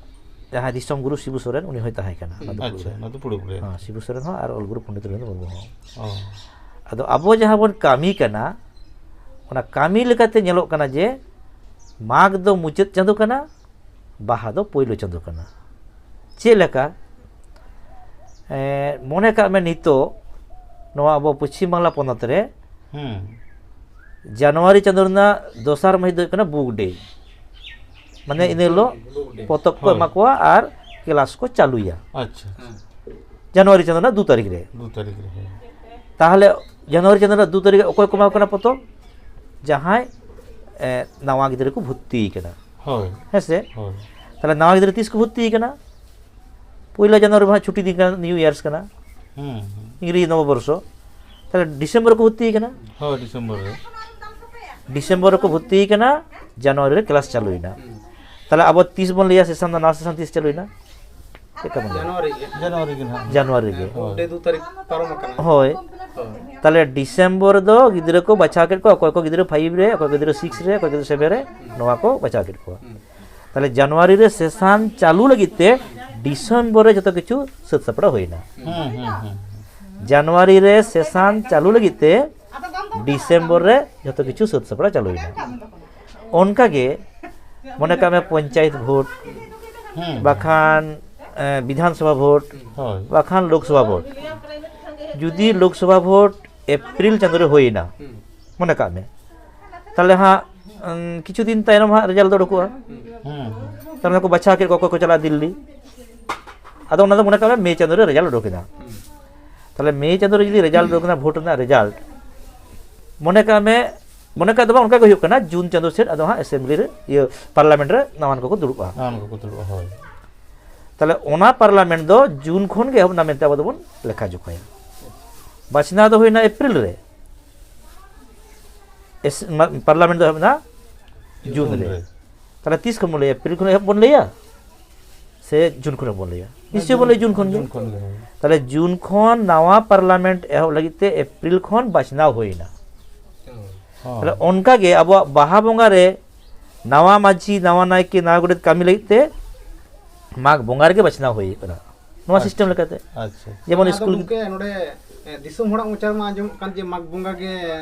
ᱡᱟᱦᱟᱸᱭ ᱫᱤᱥᱚᱢ ᱜᱩᱨᱩ ᱥᱤᱵᱩ ᱥᱚᱨᱮᱱ, ᱩᱱᱤ ᱦᱚᱸᱭ ᱛᱟᱦᱮᱸ ᱠᱟᱱᱟ ᱚᱱᱟ ᱫᱩᱯᱲᱩᱵ ᱟᱪᱪᱷᱟ, ᱨᱮ᱾ ᱚᱱᱟ ᱫᱩᱯᱲᱩᱵ ᱨᱮ᱾ ᱦᱮᱸ, ᱥᱤᱵᱩ ᱥᱚᱨᱮᱱ ᱦᱚᱸ ᱟᱨ ᱚᱞ ᱜᱩᱨᱩ ᱯᱚᱱᱰᱤᱛ ᱨᱚᱜᱷᱩᱱᱟᱛᱷ ᱢᱩᱨᱢᱩ ᱦᱚᱸ᱾ ᱚ᱾ ᱟᱫᱚ ᱟᱵᱚ ᱡᱟᱦᱟᱸ ᱵᱚᱱ ᱠᱟᱹᱢᱤ ᱠᱟᱱᱟ, ᱚᱱᱟ ᱠᱟᱹᱢᱤ ᱞᱮᱠᱟᱛᱮ ᱧᱮᱞᱚᱜ ᱠᱟᱱᱟ ᱡᱮ ᱢᱟᱜᱽ ᱫᱚ ᱢᱩᱪᱟᱹᱫ ᱪᱟᱸᱫᱳ ᱠᱟᱱᱟ, ᱵᱟᱦᱟ ᱫᱚ ᱯᱳᱭᱞᱳ ᱪᱟᱸᱫᱳ ᱠᱟᱱᱟ᱾ ᱪᱮᱫ ᱞᱮᱠᱟ? ᱮᱸ, ᱢᱚᱱᱮ ᱠᱟᱜ ᱢᱮ ᱱᱤᱛᱚᱜ ᱱᱚᱣᱟ ᱟᱵᱚ ᱯᱚᱪᱷᱤᱢ ᱵᱟᱝᱞᱟ ᱯᱚᱱᱚᱛ ᱨᱮ ᱦᱩᱸ᱾ ᱡᱟᱱᱩᱣᱟᱨᱤ ᱪᱟᱸᱫᱳ ᱨᱮᱱᱟᱜ ᱫᱚᱥᱟᱨ ᱢᱟᱹᱦᱤᱛ ᱫᱚ ᱦᱩᱭᱩᱜ ᱠᱟᱱᱟ book day᱾ ᱢᱟᱱᱮ ᱤᱱᱟᱹ ᱦᱤᱞᱳᱜ ᱯᱚᱛᱚᱵ ᱠᱚ ᱦᱳᱭ᱾ ᱮᱢᱟ ᱠᱚᱣᱟ ᱟᱨ ᱠᱮᱞᱟᱥ ᱠᱚ ᱪᱟᱹᱞᱩᱭᱟ ᱟᱪᱪᱷᱟ᱾ ᱡᱟᱱᱩᱣᱟᱨᱤ ᱪᱟᱸᱫᱳ ᱨᱮᱱᱟᱜ ᱫᱩ ᱛᱟᱹᱨᱤᱠᱷ ᱨᱮ᱾ ᱫᱩ ᱛᱟᱹᱨᱤᱠᱷ ᱨᱮ, ᱦᱳᱭ᱾ ᱛᱟᱦᱚᱞᱮ ᱡᱟᱱᱩᱣᱟᱨᱤ ᱪᱟᱸᱫᱳ ᱨᱮᱱᱟᱜ ᱫᱩ ᱛᱟᱹᱨᱤᱠᱷ ᱨᱮ ᱚᱠᱚᱭ ᱠᱚ ᱮᱢᱟ ᱠᱚ ᱠᱟᱱᱟ ᱯᱚᱛᱚᱵ? ᱡᱟᱦᱟᱸᱭ ᱮ, ᱱᱟᱣᱟ ᱜᱤᱫᱽᱨᱟᱹ ᱠᱚ ᱵᱷᱚᱨᱛᱤ ᱠᱟᱱᱟ, ᱦᱳᱭ᱾ ᱦᱮᱸ ᱥᱮ? ᱦᱳᱭ᱾ ᱛᱟᱦᱚᱞᱮ ᱱᱟᱣᱟ ᱜᱤᱫᱽᱨᱟᱹ ᱛᱤᱥ ᱠᱚ ᱵᱷᱚᱨᱛᱤ ᱠᱟᱱᱟ? ᱯᱩᱭᱞᱟᱹ ᱡᱟᱱᱩᱣᱟᱨᱤ ᱢᱟ ᱪᱷᱩᱴᱤ ᱫᱤᱱ ᱠᱟᱱᱟ, New Years ᱠᱟᱱᱟ, ᱦᱩᱸ, ᱦᱩᱸ᱾ ᱤᱝᱨᱮᱡᱤ ᱱᱚᱵᱚᱵᱚᱨᱥᱚ᱾ ᱛᱟᱦᱚᱞᱮ ᱰᱤᱥᱮᱢᱵᱚᱨ ᱨᱮᱠᱚ ᱵᱷᱚᱨᱛᱤ ᱠᱟᱱᱟ, ᱦᱳᱭ, ᱰᱤᱥᱮᱢᱵᱚᱨ ᱨᱮ᱾ ᱰᱤᱥᱮᱢᱵᱚᱨ ᱨᱮᱠᱚ ᱵᱷᱚᱨᱛᱤ ᱠᱟᱱᱟ, ᱡᱟᱱᱩᱣᱟᱨᱤ ᱨᱮ ᱠᱮᱞᱟᱥ ᱪᱟᱹᱞᱩᱭᱮᱱᱟ᱾ ᱛᱟᱦᱚᱞᱮ ᱟᱵᱚ ᱛᱤᱥ ᱵᱚᱱ ᱞᱟᱹᱭᱟ ᱥᱮᱥᱟᱱ ᱫᱚ, ᱱᱟᱣᱟ ᱥᱮᱥᱟᱱ ᱛᱤᱥ ᱪᱟᱹᱞᱩᱭᱮᱱᱟ? ᱪᱮᱫ ᱞᱮᱠᱟ ᱵᱚᱱ ᱞᱟᱹᱭᱟ? ᱡᱟᱱᱩᱣᱟᱨᱤ ᱜᱮ᱾ ᱡᱟᱱᱩᱣᱟᱨᱤ ᱜᱮ ᱱᱟᱦᱟᱜ᱾ ᱡᱟᱱᱩᱣᱟᱨᱤ ᱨᱮᱜᱮ᱾ ᱦᱳᱭ᱾ ᱰᱮ ᱫᱩ ᱛᱟᱹᱨᱤᱠᱷ ᱯᱟᱨᱚᱢ ᱟᱠᱟᱱᱟ᱾ ᱦᱳᱭ᱾ ᱦᱳᱭ᱾ ᱛᱟᱦᱚᱞᱮ ᱰᱤᱥᱮᱢᱵᱚᱨ ᱫᱚ ᱜᱤᱫᱽᱨᱟᱹ ᱠᱚ ᱵᱟᱪᱷᱟᱣ ᱠᱮᱫ ᱠᱚᱣᱟ, ᱚᱠᱚᱭ ᱠᱚ ᱜᱤᱫᱽᱨᱟᱹ five ᱨᱮ, ᱚᱠᱚᱭ ᱠᱚ ᱜᱤᱫᱽᱨᱟᱹ six ᱨᱮ, ᱚᱠᱚᱭ ᱠᱚ ᱜᱤᱫᱽᱨᱟᱹ seven ᱨᱮ, ᱱᱚᱣᱟ ᱠᱚ ᱵᱟᱪᱷᱟᱣ ᱠᱮᱫ ᱠᱚᱣᱟ᱾ ᱛᱟᱦᱚᱞᱮ ᱡᱟᱱᱩᱣᱟᱨᱤ ᱨᱮ ᱥᱮᱥᱟᱱ ᱪᱟᱹᱞᱩ ᱞᱟᱹᱜᱤᱫ ᱛᱮ ᱰᱤᱥᱮᱢᱵᱚᱨ ᱨᱮ ᱡᱚᱛᱚ ᱠᱤᱪᱷᱩ ᱥᱟᱹᱛ ᱥᱟᱯᱲᱟᱣ ᱦᱩᱭᱱᱟ᱾ ᱦᱩᱸ, ᱦᱩᱸ, ᱦᱩᱸ᱾ ᱡᱟᱱᱩᱣᱟᱨᱤ ᱨᱮ ᱥᱮᱥᱟᱱ ᱪᱟᱹᱞᱩ ᱞᱟᱹᱜᱤᱫ ᱛᱮ ᱰᱤᱥᱮᱢᱵᱚᱨ ᱨᱮ ᱡᱚᱛᱚ ᱠᱤᱪᱷᱩ ᱥᱟᱹᱛ ᱥᱟᱯᱲᱟᱣ ᱪᱟᱹᱞᱩᱭᱮᱱᱟ᱾ ᱚᱱᱠᱟᱜᱮ ᱢᱚᱱᱮ ᱠᱟᱜ ᱢᱮ ᱯᱚᱧᱪᱟᱭᱮᱛ ᱵᱷᱳᱴ, ᱦᱩᱸ᱾ ᱵᱟᱠᱷᱟᱱ ᱮ, ᱵᱤᱫᱷᱟᱱ ᱥᱚᱵᱷᱟ ᱵᱷᱳᱴ, ᱦᱳᱭ᱾ ᱵᱟᱠᱷᱟᱱ ᱞᱳᱠᱥᱚᱵᱷᱟ ᱵᱷᱳᱴ᱾ ᱡᱩᱫᱤ ᱞᱳᱠᱥᱚᱵᱷᱟ ᱵᱷᱳᱴ ᱮᱯᱨᱤᱞ ᱪᱟᱸᱫᱳ ᱨᱮ ᱦᱩᱭᱮᱱᱟ, ᱢᱚᱱᱮ ᱠᱟᱜ ᱢᱮ, ᱛᱟᱦᱚᱞᱮ ᱦᱟᱸᱜ ᱩᱸ, ᱠᱤᱪᱷᱩ ᱫᱤᱱ ᱛᱟᱭᱱᱚᱢ ᱦᱟᱸᱜ ᱨᱮᱡᱟᱞᱴ ᱫᱚ ᱩᱰᱩᱠᱚᱜᱼᱟ᱾ ᱦᱩᱸ᱾ ᱛᱟᱦᱚᱞᱮ ᱠᱚ ᱵᱟᱪᱷᱟᱣ ᱠᱮᱫ ᱠᱚᱣᱟ ᱚᱠᱚᱭ ᱠᱚ ᱪᱟᱞᱟᱜᱼᱟ ᱫᱤᱞᱞᱤ᱾ ᱟᱫᱚ ᱚᱱᱟ ᱫᱚ ᱢᱚᱱᱮ ᱠᱟᱜ ᱢᱮ ᱢᱮ ᱪᱟᱸᱫᱳ ᱨᱮ ᱨᱮᱡᱟᱞᱴ ᱩᱰᱩᱠ ᱮᱱᱟ᱾ ᱛᱟᱦᱚᱞᱮ ᱢᱮ ᱪᱟᱸᱫᱳ ᱨᱮ ᱡᱩᱫᱤ ᱨᱮᱡᱟᱞᱴ ᱩᱰᱩᱠ ᱮᱱᱟ, ᱵᱷᱳᱴ ᱨᱮᱱᱟᱜ ᱨᱮᱡᱟᱞᱴ, ᱢᱚᱱᱮ ᱠᱟᱜ ᱢᱮ, ᱢᱚᱱᱮ ᱠᱟᱜ ᱫᱚ ᱵᱟᱝ, ᱚᱱᱠᱟ ᱜᱮ ᱦᱩᱭᱩᱜ ᱠᱟᱱᱟ, ᱡᱩᱱ ᱪᱟᱸᱫᱳ ᱥᱮᱫ ᱟᱫᱚ ᱦᱟᱸᱜ ᱮᱥᱮᱢᱵᱞᱤ ᱨᱮ, ᱤᱭᱟᱹ, ᱯᱟᱨᱞᱟᱢᱮᱱᱴ ᱨᱮ ᱱᱟᱣᱟᱱ ᱠᱚᱠᱚ ᱫᱩᱲᱩᱵᱼᱟ᱾ ᱱᱟᱣᱟᱱ ᱠᱚᱠᱚ ᱫᱩᱲᱩᱵᱼᱟ, ᱦᱳᱭ᱾ ᱛᱟᱦᱚᱞᱮ ᱚᱱᱟ ᱯᱟᱨᱞᱟᱢᱮᱱᱴ ᱫᱚ ᱡᱩᱱ ᱠᱷᱚᱱ ᱜᱮ ᱮᱦᱚᱵ ᱮᱱᱟ ᱢᱮᱱᱛᱮ ᱟᱵᱚ ᱫᱚᱵᱚᱱ ᱞᱮᱠᱷᱟ ᱡᱚᱠᱷᱟᱭᱟ᱾ ᱵᱟᱪᱷᱱᱟᱣ ᱫᱚ ᱦᱩᱭᱱᱟ ᱮᱯᱨᱤᱞ ᱨᱮ, ᱮᱥ-, ᱢᱟ-, ᱯᱟᱨᱞᱟᱢᱮᱱᱴ ᱫᱚ ᱮᱦᱚᱵ ᱮᱱᱟ ᱡᱩᱱ ᱡᱩᱱ ᱨᱮ᱾ ᱨᱮ᱾ ᱛᱟᱦᱚᱞᱮ ᱛᱤᱥ ᱠᱷᱚᱱ ᱵᱚᱱ ᱞᱟᱹᱭᱟ? ᱮᱯᱨᱤᱞ ᱠᱷᱚᱱ ᱮᱦᱚᱵ ᱵᱚᱱ ᱞᱟᱹᱭᱟ ᱥᱮ ᱡᱩᱱ ᱠᱷᱚᱱ ᱵᱚᱱ ᱞᱟᱹᱭᱟ? ᱱᱤᱥᱪᱚᱭ ᱵᱚᱱ ᱞᱟᱹᱭᱟ ᱡᱩᱱ ᱠᱷᱚᱱ ᱜᱮ᱾ ᱡᱩᱱ ᱠᱷᱚᱱ ᱜᱮ, ᱦᱳᱭ᱾ ᱛᱟᱦᱚᱞᱮ ᱡᱩᱱ ᱠᱷᱚᱱ ᱱᱟᱣᱟ ᱯᱟᱨᱞᱟᱢᱮᱱᱴ ᱮᱦᱚᱵ ᱞᱟᱹᱜᱤᱫ ᱛᱮ ᱮᱯᱨᱤᱞ ᱠᱷᱚᱱ ᱵᱟᱪᱷᱱᱟᱣ ᱦᱩᱭᱱᱟ᱾ ᱦᱳᱭ᱾ ᱛᱟᱦᱚᱞᱮ ᱚᱱᱠᱟ ᱜᱮ ᱟᱵᱚᱣᱟᱜ ᱵᱟᱦᱟ ᱵᱚᱸᱜᱟ ᱨᱮ ᱱᱟᱣᱟ ᱢᱟᱹᱡᱷᱤ, ᱱᱟᱣᱟ ᱱᱟᱭᱠᱮ, ᱱᱟᱣᱟ ᱜᱚᱰᱮᱛ ᱠᱟᱹᱢᱤ ᱞᱟᱹᱜᱤᱫ ᱛᱮ ᱢᱟᱜᱽ ᱵᱚᱸᱜᱟ ᱨᱮᱜᱮ ᱵᱟᱪᱷᱱᱟᱣ ᱦᱩᱭ ᱠᱟᱱᱟ ᱱᱚᱣᱟ ᱟᱪᱪᱷᱟ᱾ ᱥᱤᱥᱴᱮᱢ ᱞᱮᱠᱟᱛᱮ᱾ ᱟᱪᱪᱷᱟ᱾ ᱡᱮᱢᱚᱱ ᱟᱫᱚ ᱥᱠᱩᱞ ᱜᱚᱢᱠᱮ ᱱᱚᱰᱮ ᱮ, ᱫᱤᱥᱚᱢ ᱦᱚᱲᱟᱜ ᱢᱚᱪᱟ ᱨᱮᱢᱟ ᱟᱸᱡᱚᱢᱚᱜ ᱠᱟᱱ ᱡᱮ ᱢᱟᱜᱽ ᱵᱚᱸᱜᱟ ᱜᱮ ᱮ,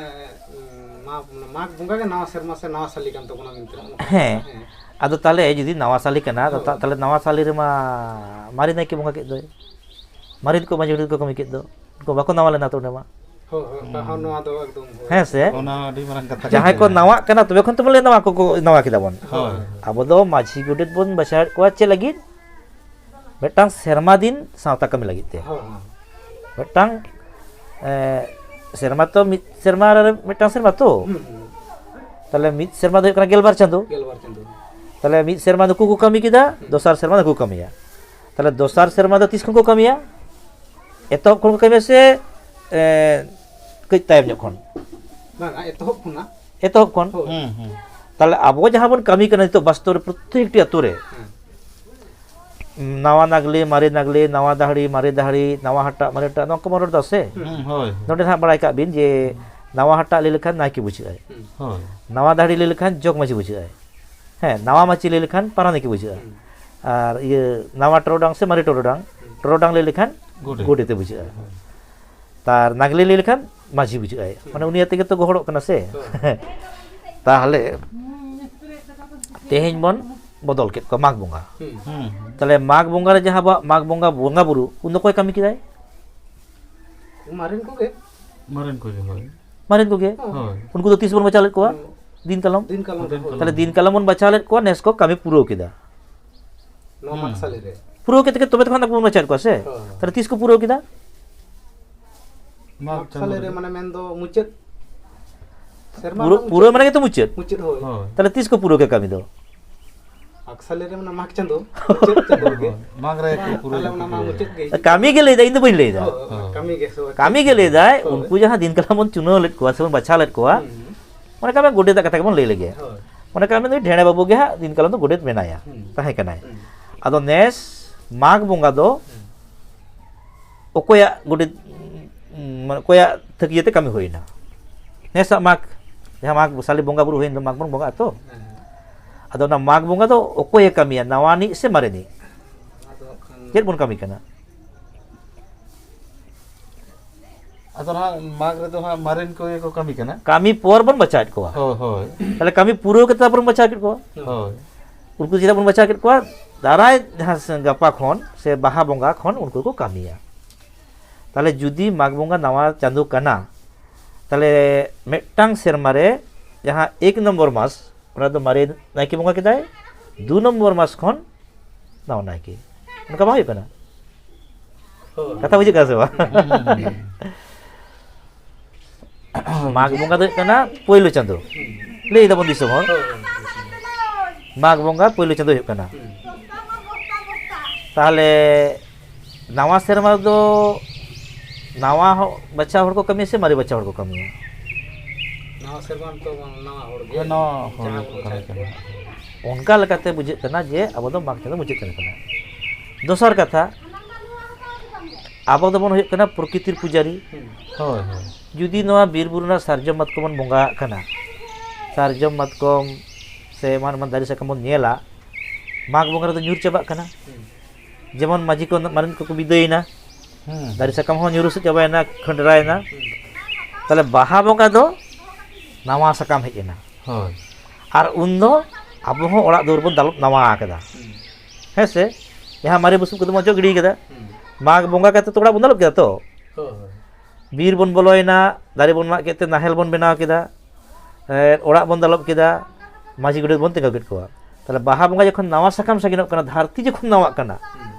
ᱢᱟ-, ᱢᱟᱜᱽ ᱵᱚᱸᱜᱟ ᱜᱮ ᱱᱟᱣᱟ ᱥᱮᱨᱢᱟ ᱥᱮ ᱱᱟᱣᱟ ᱥᱟᱞᱤ ᱠᱟᱱ ᱛᱟᱵᱚᱱᱟ ᱢᱮᱱᱛᱮ ᱱᱚᱜᱼᱚ ᱱᱚᱝᱠᱟ᱾ ᱦᱮᱸ᱾ ᱦᱮᱸ᱾ ᱟᱫᱚ ᱛᱟᱦᱚᱞᱮ ᱡᱩᱫᱤ ᱱᱟᱣᱟ ᱥᱟᱞᱤ ᱠᱟᱱᱟ, ᱟᱫᱚ ᱦᱳᱭ᱾ ᱛᱟ-, ᱛᱟᱦᱚᱞᱮ ᱱᱟᱣᱟ ᱥᱟᱞᱤ ᱨᱮᱢᱟ ᱢᱟᱨᱮ ᱱᱟᱭᱠᱮ ᱵᱚᱸᱜᱟ ᱠᱮᱫ ᱫᱚᱭ, ᱢᱟᱨᱮ ᱠᱚ ᱢᱟᱹᱡᱷᱤ ᱜᱚᱰᱮᱛ ᱠᱚ ᱠᱟᱹᱢᱤ ᱠᱮᱫ ᱫᱚ, ᱩᱱᱠᱩ ᱵᱟᱠᱚ ᱱᱟᱣᱟ ᱞᱮᱱᱟ ᱛᱚ ᱚᱸᱰᱮ ᱢᱟ᱾ ᱦᱳᱭ, ᱦᱳᱭ, ᱚᱱᱠᱟ ᱦᱚᱸ ᱱᱚᱣᱟ ᱫᱚ ᱮᱠᱫᱚᱢ ᱦᱳᱭ᱾ ᱦᱮᱸ ᱥᱮ? ᱚᱱᱟ ᱟᱹᱰᱤ ᱢᱟᱨᱟᱝ ᱠᱟᱛᱷᱟ ᱠᱟᱱ ᱡᱟᱦᱟᱸᱭ ᱠᱚ ᱜᱮᱭᱟ᱾ ᱱᱟᱣᱟᱜ ᱠᱟᱱᱟ, ᱛᱚᱵᱮ ᱠᱷᱚᱱ ᱛᱚ ᱵᱚᱞᱮ ᱱᱟᱣᱟ ᱠᱚᱠᱚ ᱱᱟᱣᱟ ᱠᱮᱫᱟ ᱵᱚᱱ᱾ ᱦᱳᱭ᱾ ᱟᱵᱚ ᱫᱚ ᱢᱟᱹᱡᱷᱤ ᱜᱚᱰᱮᱛ ᱵᱚᱱ ᱵᱟᱪᱷᱟᱣᱮᱫ ᱠᱚᱣᱟ ᱪᱮᱫ ᱞᱟᱹᱜᱤᱫ? ᱢᱤᱫᱴᱟᱝ ᱥᱮᱨᱢᱟ ᱫᱤᱱ ᱥᱟᱶᱛᱟ ᱠᱟᱹᱢᱤ ᱞᱟᱹᱜᱤᱫ ᱛᱮ᱾ ᱦᱳᱭ, ᱦᱳᱭ᱾ ᱢᱤᱫᱴᱟᱝ ᱮ, ᱥᱮᱨᱢᱟ ᱛᱚ ᱢᱤᱫ ᱥᱮᱨᱢᱟ ᱨᱮ ᱢᱤᱫᱴᱟᱝ ᱥᱮᱨᱢᱟ ᱛᱚ᱾ ᱦᱩᱸ, ᱦᱩᱸ᱾ ᱛᱟᱦᱚᱞᱮ ᱢᱤᱫ ᱥᱮᱨᱢᱟ ᱫᱚ ᱦᱩᱭᱩᱜ ᱠᱟᱱᱟ ᱜᱮᱞᱵᱟᱨ ᱪᱟᱸᱫᱚ᱾ ᱜᱮᱞᱵᱟᱨ ᱪᱟᱸᱫᱚ᱾ ᱛᱟᱦᱚᱞᱮ ᱢᱤᱫ ᱥᱮᱨᱢᱟ ᱱᱩᱠᱩ ᱠᱚ ᱠᱟᱹᱢᱤ ᱠᱮᱫᱟ, ᱫᱚᱥᱟᱨ ᱥᱮᱨᱢᱟ ᱱᱩᱠᱩ ᱠᱚ ᱠᱟᱹᱢᱤᱭᱟ᱾ ᱛᱟᱦᱚᱞᱮ ᱫᱚᱥᱟᱨ ᱥᱮᱨᱢᱟ ᱫᱚ ᱛᱤᱥ ᱠᱷᱚᱱ ᱠᱚ ᱠᱟᱹᱢᱤᱭᱟ? ᱮᱛᱚᱦᱚᱵ ᱠᱷᱚᱱ ᱠᱚ ᱠᱟᱹᱢᱤᱭᱟ ᱥᱮ ᱮ, ᱠᱟᱹᱡ ᱛᱟᱭᱚᱢ ᱧᱚᱜ ᱠᱷᱚᱱ? ᱵᱟᱝᱟ, ᱮᱛᱚᱦᱚᱵ ᱠᱷᱚᱱᱟᱜ᱾ ᱮᱛᱚᱦᱚᱵ ᱠᱷᱚᱱ᱾ ᱦᱳᱭ᱾ ᱦᱩᱸ, ᱦᱩᱸ᱾ ᱛᱟᱦᱚᱞᱮ ᱟᱵᱚ ᱡᱟᱦᱟᱸ ᱵᱚᱱ ᱠᱟᱹᱢᱤ ᱠᱟᱱᱟ ᱱᱤᱛᱚᱜ ᱵᱟᱥᱛᱚᱵ ᱨᱮ ᱯᱨᱚᱛᱛᱮᱠᱴᱤ ᱟᱛᱳ ᱨᱮ, ᱦᱮᱸ᱾ ᱱᱟᱣᱟ ᱱᱟᱜᱽᱞᱮ, ᱢᱟᱨᱮ ᱱᱟᱜᱽᱞᱮ, ᱱᱟᱣᱟ ᱫᱟᱦᱲᱤ, ᱢᱟᱨᱮ ᱫᱟᱦᱲᱤ, ᱱᱟᱣᱟ ᱦᱟᱴᱟᱜ, ᱢᱟᱨᱮ ᱦᱟᱴᱟᱜ, ᱱᱚᱣᱟ ᱠᱚ ᱵᱚᱱ ᱨᱚᱲ ᱮᱫᱟ ᱥᱮ? ᱦᱩᱸ, ᱦᱳᱭ, ᱦᱳᱭ᱾ ᱱᱚᱰᱮ ᱱᱟᱦᱟᱜ ᱵᱟᱲᱟᱭ ᱠᱟᱜ ᱵᱤᱱ ᱡᱮ ᱱᱟᱣᱟ ᱦᱟᱴᱟᱜ ᱞᱟᱹᱭ ᱞᱮᱠᱷᱟᱱ ᱱᱟᱭᱠᱮ ᱵᱩᱡᱷᱟᱹᱜᱼᱟᱭ, ᱦᱳᱭ᱾ ᱱᱟᱣᱟ ᱫᱟᱦᱲᱤ ᱞᱟᱹᱭ ᱞᱮᱠᱷᱟᱱ ᱡᱚᱜᱽ ᱢᱟᱹᱡᱷᱤ ᱵᱩᱡᱷᱟᱹᱜᱼᱟᱭ, ᱦᱮᱸ, ᱱᱟᱣᱟ ᱢᱟᱹᱪᱤ ᱞᱟᱹᱭ ᱞᱮᱠᱷᱟᱱ ᱯᱟᱨᱟᱱᱤᱠᱮ ᱵᱩᱡᱷᱟᱹᱜᱼᱟ, ᱦᱩᱸ᱾ ᱟᱨ ᱤᱭᱟᱹ ᱱᱟᱣᱟ ᱴᱚᱨᱚᱰᱟᱝ ᱥᱮ ᱢᱟᱨᱮ ᱴᱚᱨᱚᱰᱟᱝ, ᱴᱚᱨᱚᱰᱟᱝ ᱞᱟᱹᱭ ᱞᱮᱠᱷᱟᱱ ᱜᱚᱰᱮᱛ᱾ ᱜᱚᱰᱮᱛᱮ ᱵᱩᱡᱷᱟᱹᱜᱼᱟ, ᱟᱨ ᱱᱟᱜᱽᱞᱮ ᱞᱟᱹᱭ ᱞᱮᱠᱷᱟᱱ ᱢᱟᱹᱡᱷᱤ ᱵᱩᱡᱷᱟᱹᱜᱼᱟᱭ, ᱢᱟᱱᱮ ᱩᱱᱤ ᱟᱛᱮ ᱜᱮᱛᱚ ᱜᱚᱦᱚᱲᱚᱜ ᱠᱟᱱᱟ ᱥᱮ᱾ ᱦᱳᱭ᱾ ᱛᱟᱦᱚᱞᱮ ᱛᱮᱦᱮᱧ ᱵᱚᱱ ᱵᱚᱫᱚᱞ ᱠᱮᱫ ᱠᱚᱣᱟ ᱢᱟᱜᱽ ᱵᱚᱸᱜᱟ, ᱦᱩᱸ᱾ ᱦᱩᱸ᱾ ᱛᱟᱦᱚᱞᱮ ᱢᱟᱜᱽ ᱵᱚᱸᱜᱟ ᱨᱮ ᱡᱟᱦᱟᱸ ᱟᱵᱚᱣᱟᱜ ᱢᱟᱜᱽ ᱵᱚᱸᱜᱟ ᱵᱚᱸᱜᱟ ᱵᱩᱨᱩ, ᱩᱱ ᱫᱚ ᱚᱠᱚᱭ ᱠᱟᱹᱢᱤ ᱠᱮᱫᱟᱭ? ᱢᱟᱨᱮᱱ ᱠᱚᱜᱮ᱾ ᱢᱟᱨᱮᱱ ᱠᱚᱜᱮ, ᱦᱳᱭ᱾ ᱢᱟᱨᱮᱱ ᱠᱚᱜᱮ᱾ ᱦᱳᱭ᱾ ᱩᱱᱠᱩ ᱫᱚ ᱛᱤᱥ ᱵᱚᱱ ᱵᱟᱧᱪᱟᱣ ᱞᱮᱫ ᱠᱚᱣᱟ? ᱦᱩᱸ᱾ ᱫᱤᱱ ᱠᱟᱞᱚᱢ᱾ ᱫᱤᱱ ᱠᱟᱞᱚᱢ ᱫᱤᱱ ᱨᱮ, ᱦᱳᱭ᱾ ᱠᱟᱞᱚᱢ᱾ ᱛᱟᱦᱚᱞᱮ ᱫᱤᱱ ᱠᱟᱞᱚᱢ ᱵᱚᱱ ᱵᱟᱧᱪᱟᱣ ᱞᱮᱫ ᱠᱚᱣᱟ, ᱱᱮᱥ ᱠᱚ ᱠᱟᱹᱢᱤ ᱯᱩᱨᱟᱹᱣ ᱠᱮᱫᱟ᱾ ᱱᱚᱣᱟ ᱦᱩᱸ᱾ ᱢᱟᱜᱽ ᱥᱟᱞᱮ ᱨᱮ᱾ ᱯᱩᱨᱟᱹᱣ ᱠᱮᱫ ᱛᱮᱜᱮ ᱛᱚᱵᱮ ᱛᱚᱠᱷᱚᱱ ᱟᱵᱚ ᱵᱚᱱ ᱵᱟᱧᱪᱟᱣ ᱞᱮᱫ ᱠᱚᱣᱟ ᱥᱮ? ᱦᱳᱭ᱾ ᱛᱟᱦᱚᱞᱮ ᱛᱤᱥ ᱠᱚ ᱯᱩᱨᱟᱹᱣ ᱠᱮᱫᱟ? ᱢᱟᱜᱽ ᱢᱟᱜᱽ ᱥᱟᱞᱮ ᱨᱮ, ᱪᱟᱸᱫᱳ᱾ ᱢᱟᱱᱮ ᱢᱮᱱᱫᱚ ᱢᱩᱪᱟᱹᱫ ᱥᱮᱨᱢᱟ ᱯᱩᱨᱟᱹ, ᱨᱮᱱᱟᱜ ᱯᱩᱨᱟᱹ ᱢᱩᱪᱟᱹᱫ᱾ ᱢᱟᱱᱮ ᱜᱮᱛᱚ ᱢᱩᱪᱟᱹᱫ᱾ ᱢᱩᱪᱟᱹᱫ, ᱦᱳᱭ᱾ ᱦᱳᱭ᱾ ᱛᱟᱦᱚᱞᱮ ᱛᱤᱥ ᱠᱚ ᱯᱩᱨᱟᱹᱣ ᱠᱮᱫᱟ ᱠᱟᱹᱢᱤ ᱫᱚ? ᱢᱟᱜᱽ ᱥᱟᱞᱮ ᱨᱮ, ᱢᱟᱱᱮ ᱢᱟᱜᱽ ᱪᱟᱸᱫᱳ, ᱢᱩᱪᱟᱹᱫ ᱪᱟᱸᱫᱳ ᱨᱮᱜᱮ᱾ ᱢᱟᱜᱽ ᱨᱮ ᱠᱚ ᱯᱩᱨᱟᱹᱣ ᱛᱟᱦᱚᱞᱮ ᱠᱚ ᱚᱱᱟ ᱢᱟ ᱯᱩᱨᱟᱹᱣ᱾ ᱢᱩᱪᱟᱹᱫ ᱜᱮ᱾ ᱠᱟᱹᱢᱤ ᱜᱮ ᱞᱟᱹᱭᱫᱟ, ᱤᱧ ᱫᱚ ᱵᱟᱹᱧ ᱞᱟᱹᱭᱫᱟ᱾ ᱦᱳᱭ, ᱦᱳᱭ, ᱠᱟᱹᱢᱤ ᱜᱮ, ᱦᱳᱭ᱾ ᱠᱟᱹᱢᱤ ᱜᱮ ᱞᱟᱹᱭᱫᱟᱭ, ᱦᱳᱭ᱾ ᱩᱱᱠᱩ ᱡᱟᱦᱟᱸ ᱫᱤᱱ ᱠᱟᱞᱚᱢ ᱵᱚᱱ ᱪᱩᱱᱟᱹᱣ ᱞᱮᱫ ᱠᱚᱣᱟ ᱥᱮ ᱵᱚᱱ ᱵᱟᱪᱷᱟᱣ ᱞᱮᱫ ᱠᱚᱣᱟ, ᱦᱩᱸ᱾ ᱢᱚᱱᱮ ᱠᱟᱜ ᱢᱮ ᱜᱚᱰᱮᱛ ᱠᱟᱛᱷᱟ ᱜᱮᱵᱚᱱ ᱞᱟᱹᱭ ᱞᱮᱜᱮ᱾ ᱦᱳᱭ᱾ ᱢᱚᱱᱮ ᱠᱟᱜ ᱢᱮ ᱱᱩᱭ ᱰᱷᱮᱬᱮ ᱵᱟᱹᱵᱩ ᱜᱮ ᱦᱟᱸᱜ ᱫᱤᱱ ᱠᱟᱞᱚᱢ ᱫᱚ ᱜᱚᱰᱮᱛ ᱢᱮᱱᱟᱭᱟ, ᱦᱩᱸ᱾ ᱛᱟᱦᱮᱸ ᱠᱟᱱᱟᱭ᱾ ᱦᱩᱸ᱾ ᱟᱫᱚ ᱱᱮᱥ ᱢᱟᱜᱽ ᱵᱚᱸᱜᱟ ᱫᱚ ᱦᱩᱸ᱾ ᱚᱠᱚᱭᱟᱜ ᱜᱚᱰᱮᱛ, ᱢᱟᱱᱮ ᱚᱠᱚᱭᱟᱜ ᱛᱷᱟᱹᱠᱤᱭᱟᱹ ᱛᱮ ᱠᱟᱹᱢᱤ ᱦᱩᱭᱱᱟ? ᱱᱮᱥᱟᱜ ᱢᱟᱜᱽ, ᱡᱟᱦᱟᱸ ᱢᱟᱜᱽ ᱥᱟᱞᱮ ᱵᱚᱸᱜᱟ ᱵᱩᱨᱩ ᱦᱩᱭᱮᱱ ᱫᱚ, ᱢᱟᱜᱽ ᱵᱚᱱ ᱵᱚᱸᱜᱟᱜᱼᱟ ᱛᱚ᱾ ᱦᱮᱸ᱾ ᱟᱫᱚ ᱚᱱᱟ ᱢᱟᱜᱽ ᱵᱚᱸᱜᱟ ᱫᱚ ᱚᱠᱚᱭᱮ ᱠᱟᱹᱢᱤᱭᱟ, ᱱᱟᱣᱟᱱᱤᱡ ᱥᱮ ᱢᱟᱨᱮᱱᱤᱡ? ᱪᱮᱫ ᱵᱚᱱ ᱠᱟᱹᱢᱤ ᱠᱟᱱᱟ? ᱟᱫᱚ ᱱᱟᱦᱟᱜ ᱢᱟᱜᱽ ᱨᱮᱫᱚ ᱦᱟᱸᱜ ᱢᱟᱨᱮᱱ ᱠᱚᱜᱮ ᱠᱚ ᱠᱟᱹᱢᱤ ᱠᱟᱱᱟ᱾ ᱠᱟᱹᱢᱤ ᱯᱚᱨ ᱵᱚᱱ ᱵᱟᱪᱷᱟᱣᱮᱫ ᱠᱚᱣᱟ᱾ ᱦᱳᱭ, ᱦᱳᱭ᱾ ᱛᱟᱦᱞᱮ ᱠᱟᱹᱢᱤ ᱯᱩᱨᱟᱹᱣ ᱠᱟᱛᱮ ᱛᱟᱨᱯᱚᱨ ᱵᱚᱱ ᱵᱟᱪᱷᱟᱣ ᱠᱮᱫ ᱠᱚᱣᱟ᱾ ᱦᱳᱭ᱾ ᱩᱱᱠᱩ ᱪᱮᱫᱟᱜ ᱵᱚᱱ ᱵᱟᱪᱷᱟᱣ ᱠᱮᱫ ᱠᱚᱣᱟ? ᱫᱟᱨᱟᱭ ᱡᱟᱦᱟᱸ ᱥᱮ ᱜᱟᱯᱟ ᱠᱷᱚᱱ ᱥᱮ ᱵᱟᱦᱟ ᱵᱚᱸᱜᱟ ᱠᱷᱚᱱ ᱩᱱᱠᱩ ᱠᱚ ᱠᱟᱹᱢᱤᱭᱟ᱾ ᱛᱟᱦᱞᱮ ᱡᱩᱫᱤ ᱢᱟᱜᱽ ᱵᱚᱸᱜᱟ ᱱᱟᱣᱟ ᱪᱟᱸᱫᱳ ᱠᱟᱱᱟ, ᱛᱟᱦᱞᱮ ᱢᱤᱫᱴᱟᱝ ᱥᱮᱨᱢᱟ ᱨᱮ ᱡᱟᱦᱟᱸ ᱮᱠ ᱱᱚᱢᱵᱚᱨ ᱢᱟᱥ, ᱚᱱᱟ ᱫᱚ ᱢᱟᱨᱮ ᱱᱟᱭᱠᱮ ᱵᱚᱸᱜᱟ ᱠᱮᱫᱟᱭ, ᱫᱩ ᱱᱚᱢᱵᱚᱨ ᱢᱟᱥ ᱠᱷᱚᱱ ᱱᱟᱣᱟ ᱱᱟᱭᱠᱮ᱾ ᱚᱱᱠᱟ ᱵᱟᱝ ᱦᱩᱭᱩᱜ ᱠᱟᱱᱟ? ᱦᱳᱭ᱾ ᱠᱟᱛᱷᱟ ᱵᱩᱡᱷᱟᱹᱜ ᱠᱟᱱᱟ ᱥᱮ ᱵᱟᱝ? ᱢᱟᱜᱽ ᱵᱚᱸᱜᱟ ᱫᱚ ᱦᱩᱭᱩᱜ ᱠᱟᱱᱟ ᱯᱳᱭᱞᱳ ᱪᱟᱸᱫᱳ, ᱞᱟᱹᱭ ᱫᱟᱵᱚᱱ ᱫᱤᱥᱚᱢ ᱦᱚᱲ᱾ ᱢᱟᱜᱽ ᱵᱚᱸᱜᱟ ᱯᱳᱭᱞᱳ ᱪᱟᱸᱫᱳ ᱦᱩᱭᱩᱜ ᱠᱟᱱᱟ᱾ ᱛᱟᱦᱚᱞᱮ ᱱᱟᱣᱟ ᱥᱮᱨᱢᱟ ᱨᱮᱫᱚ ᱱᱟᱣᱟ ᱦᱚ-, ᱵᱟᱪᱷᱟᱣ ᱦᱚᱲ ᱠᱚ ᱠᱟᱹᱢᱤᱭᱟ ᱥᱮ ᱢᱟᱨᱮ ᱵᱟᱪᱷᱟᱣ ᱦᱚᱲ ᱠᱚ ᱠᱟᱹᱢᱤᱭᱟ? ᱱᱟᱣᱟ ᱥᱮᱨᱢᱟ ᱨᱮᱫᱚ ᱵᱟᱝ, ᱱᱟᱣᱟ ᱦᱚᱲ ᱜᱮ᱾ ᱦᱮᱸ, ᱱᱟᱣᱟ ᱦᱚᱲ ᱡᱟᱦᱟᱸ ᱜᱮᱠᱚ ᱵᱚᱱ ᱠᱟᱹᱢᱤ ᱵᱟᱪᱷᱟᱣ ᱠᱟᱱᱟ᱾ ᱠᱚᱣᱟ᱾ ᱚᱱᱠᱟ ᱞᱮᱠᱟᱛᱮ ᱵᱩᱡᱷᱟᱹᱜ ᱠᱟᱱᱟ ᱡᱮ ᱟᱵᱚ ᱫᱚ ᱢᱟᱜᱽ ᱪᱟᱸᱫᱳ ᱢᱩᱪᱟᱹᱫ ᱠᱟᱱ ᱛᱟᱵᱚᱱᱟ᱾ ᱫᱚᱥᱟᱨ ᱠᱟᱛᱷᱟ, ᱟᱵᱚ ᱫᱚᱵᱚᱱ ᱦᱩᱭᱩᱜ ᱠᱟᱱᱟ ᱯᱨᱚᱠᱨᱤᱛᱤᱨ ᱯᱩᱡᱟᱨᱤ᱾ ᱦᱩᱸ᱾ ᱦᱳᱭ, ᱦᱳᱭ᱾ ᱡᱩᱫᱤ ᱱᱚᱣᱟ ᱵᱤᱨ ᱵᱩᱨᱩ ᱨᱮᱱᱟᱜ ᱥᱟᱨᱡᱚᱢ ᱢᱟᱛᱠᱚᱢ ᱵᱚᱱ ᱵᱚᱸᱜᱟᱣᱟᱜ ᱠᱟᱱᱟ, ᱥᱟᱨᱡᱚᱢ ᱢᱟᱛᱠᱚᱢ ᱥᱮ ᱮᱢᱟᱱ ᱮᱢᱟᱱ ᱫᱟᱨᱮ ᱥᱟᱠᱟᱢ ᱵᱚᱱ ᱧᱮᱞᱟ, ᱢᱟᱜᱽ ᱵᱚᱸᱜᱟ ᱨᱮᱫᱚ ᱧᱩᱨ ᱪᱟᱵᱟᱜ ᱠᱟᱱᱟ᱾ ᱦᱩᱸ᱾ ᱡᱮᱢᱚᱱ ᱢᱟᱹᱡᱷᱤ ᱠᱚ ᱢᱟᱨᱮᱱ ᱠᱚᱠᱚ ᱵᱤᱫᱟᱹᱭᱮᱱᱟ, ᱦᱩᱸ᱾ ᱫᱟᱨᱮ ᱥᱟᱠᱟᱢ ᱦᱚᱸ ᱧᱩᱨᱩ ᱥᱮᱫ ᱪᱟᱵᱟᱭᱮᱱᱟ, ᱠᱷᱟᱹᱱᱰᱨᱟᱭᱮᱱᱟ᱾ ᱦᱩᱸ᱾ ᱛᱟᱦᱞᱮ ᱵᱟᱦᱟ ᱵᱚᱸᱜᱟ ᱫᱚ ᱱᱟᱣᱟ ᱥᱟᱠᱟᱢ ᱦᱮᱡ ᱮᱱᱟ᱾ ᱦᱳᱭ᱾ ᱟᱨ ᱩᱱᱫᱚ ᱟᱵᱚ ᱦᱚᱸ ᱚᱲᱟᱜ ᱫᱩᱣᱟᱹᱨ ᱵᱚᱱ ᱫᱟᱞᱚᱵ ᱱᱟᱣᱟ ᱟᱠᱟᱫᱟ᱾ ᱦᱩᱸ᱾ ᱦᱮᱸ ᱥᱮ? ᱡᱟᱦᱟᱸ ᱢᱟᱨᱮ ᱵᱩᱥᱩᱵ ᱠᱚᱫᱚ ᱵᱚᱱ ᱚᱪᱚᱜ ᱜᱤᱰᱤ ᱠᱟᱫᱟ᱾ ᱦᱩᱸ᱾ ᱢᱟᱜᱽ ᱵᱚᱸᱜᱟ ᱠᱟᱛᱮ ᱛᱚ ᱚᱲᱟᱜ ᱵᱚᱱ ᱫᱟᱞᱚᱵ ᱠᱮᱫᱟ ᱛᱚ᱾ ᱦᱳᱭ, ᱦᱳᱭ᱾ ᱵᱤᱨ ᱵᱚᱱ ᱵᱚᱞᱚᱭᱮᱱᱟ, ᱫᱟᱨᱮ ᱵᱚᱱ ᱢᱟᱜ ᱠᱮᱫ ᱛᱮ ᱱᱟᱦᱮᱞ ᱵᱚᱱ ᱵᱮᱱᱟᱣ ᱠᱮᱫᱟ, ᱮ, ᱚᱲᱟᱜ ᱵᱚᱱ ᱫᱟᱞᱚᱵ ᱠᱮᱫᱟ, ᱢᱟᱹᱡᱷᱤ ᱜᱚᱰᱮᱛ ᱵᱚᱱ ᱛᱤᱸᱜᱩ ᱠᱮᱫ ᱠᱚᱣᱟ᱾ ᱛᱟᱦᱞᱮ ᱵᱟᱦᱟ ᱵᱚᱸᱜᱟ ᱡᱚᱠᱷᱚᱱ ᱱᱟᱣᱟ ᱥᱟᱠᱟᱢ ᱥᱟᱜᱮᱱᱚᱜ ᱠᱟᱱᱟ, ᱫᱷᱟᱹᱨᱛᱤ ᱡᱚᱠᱷᱚᱱ ᱱᱟᱣᱟᱜ ᱠᱟᱱᱟ, ᱦᱩᱸ᱾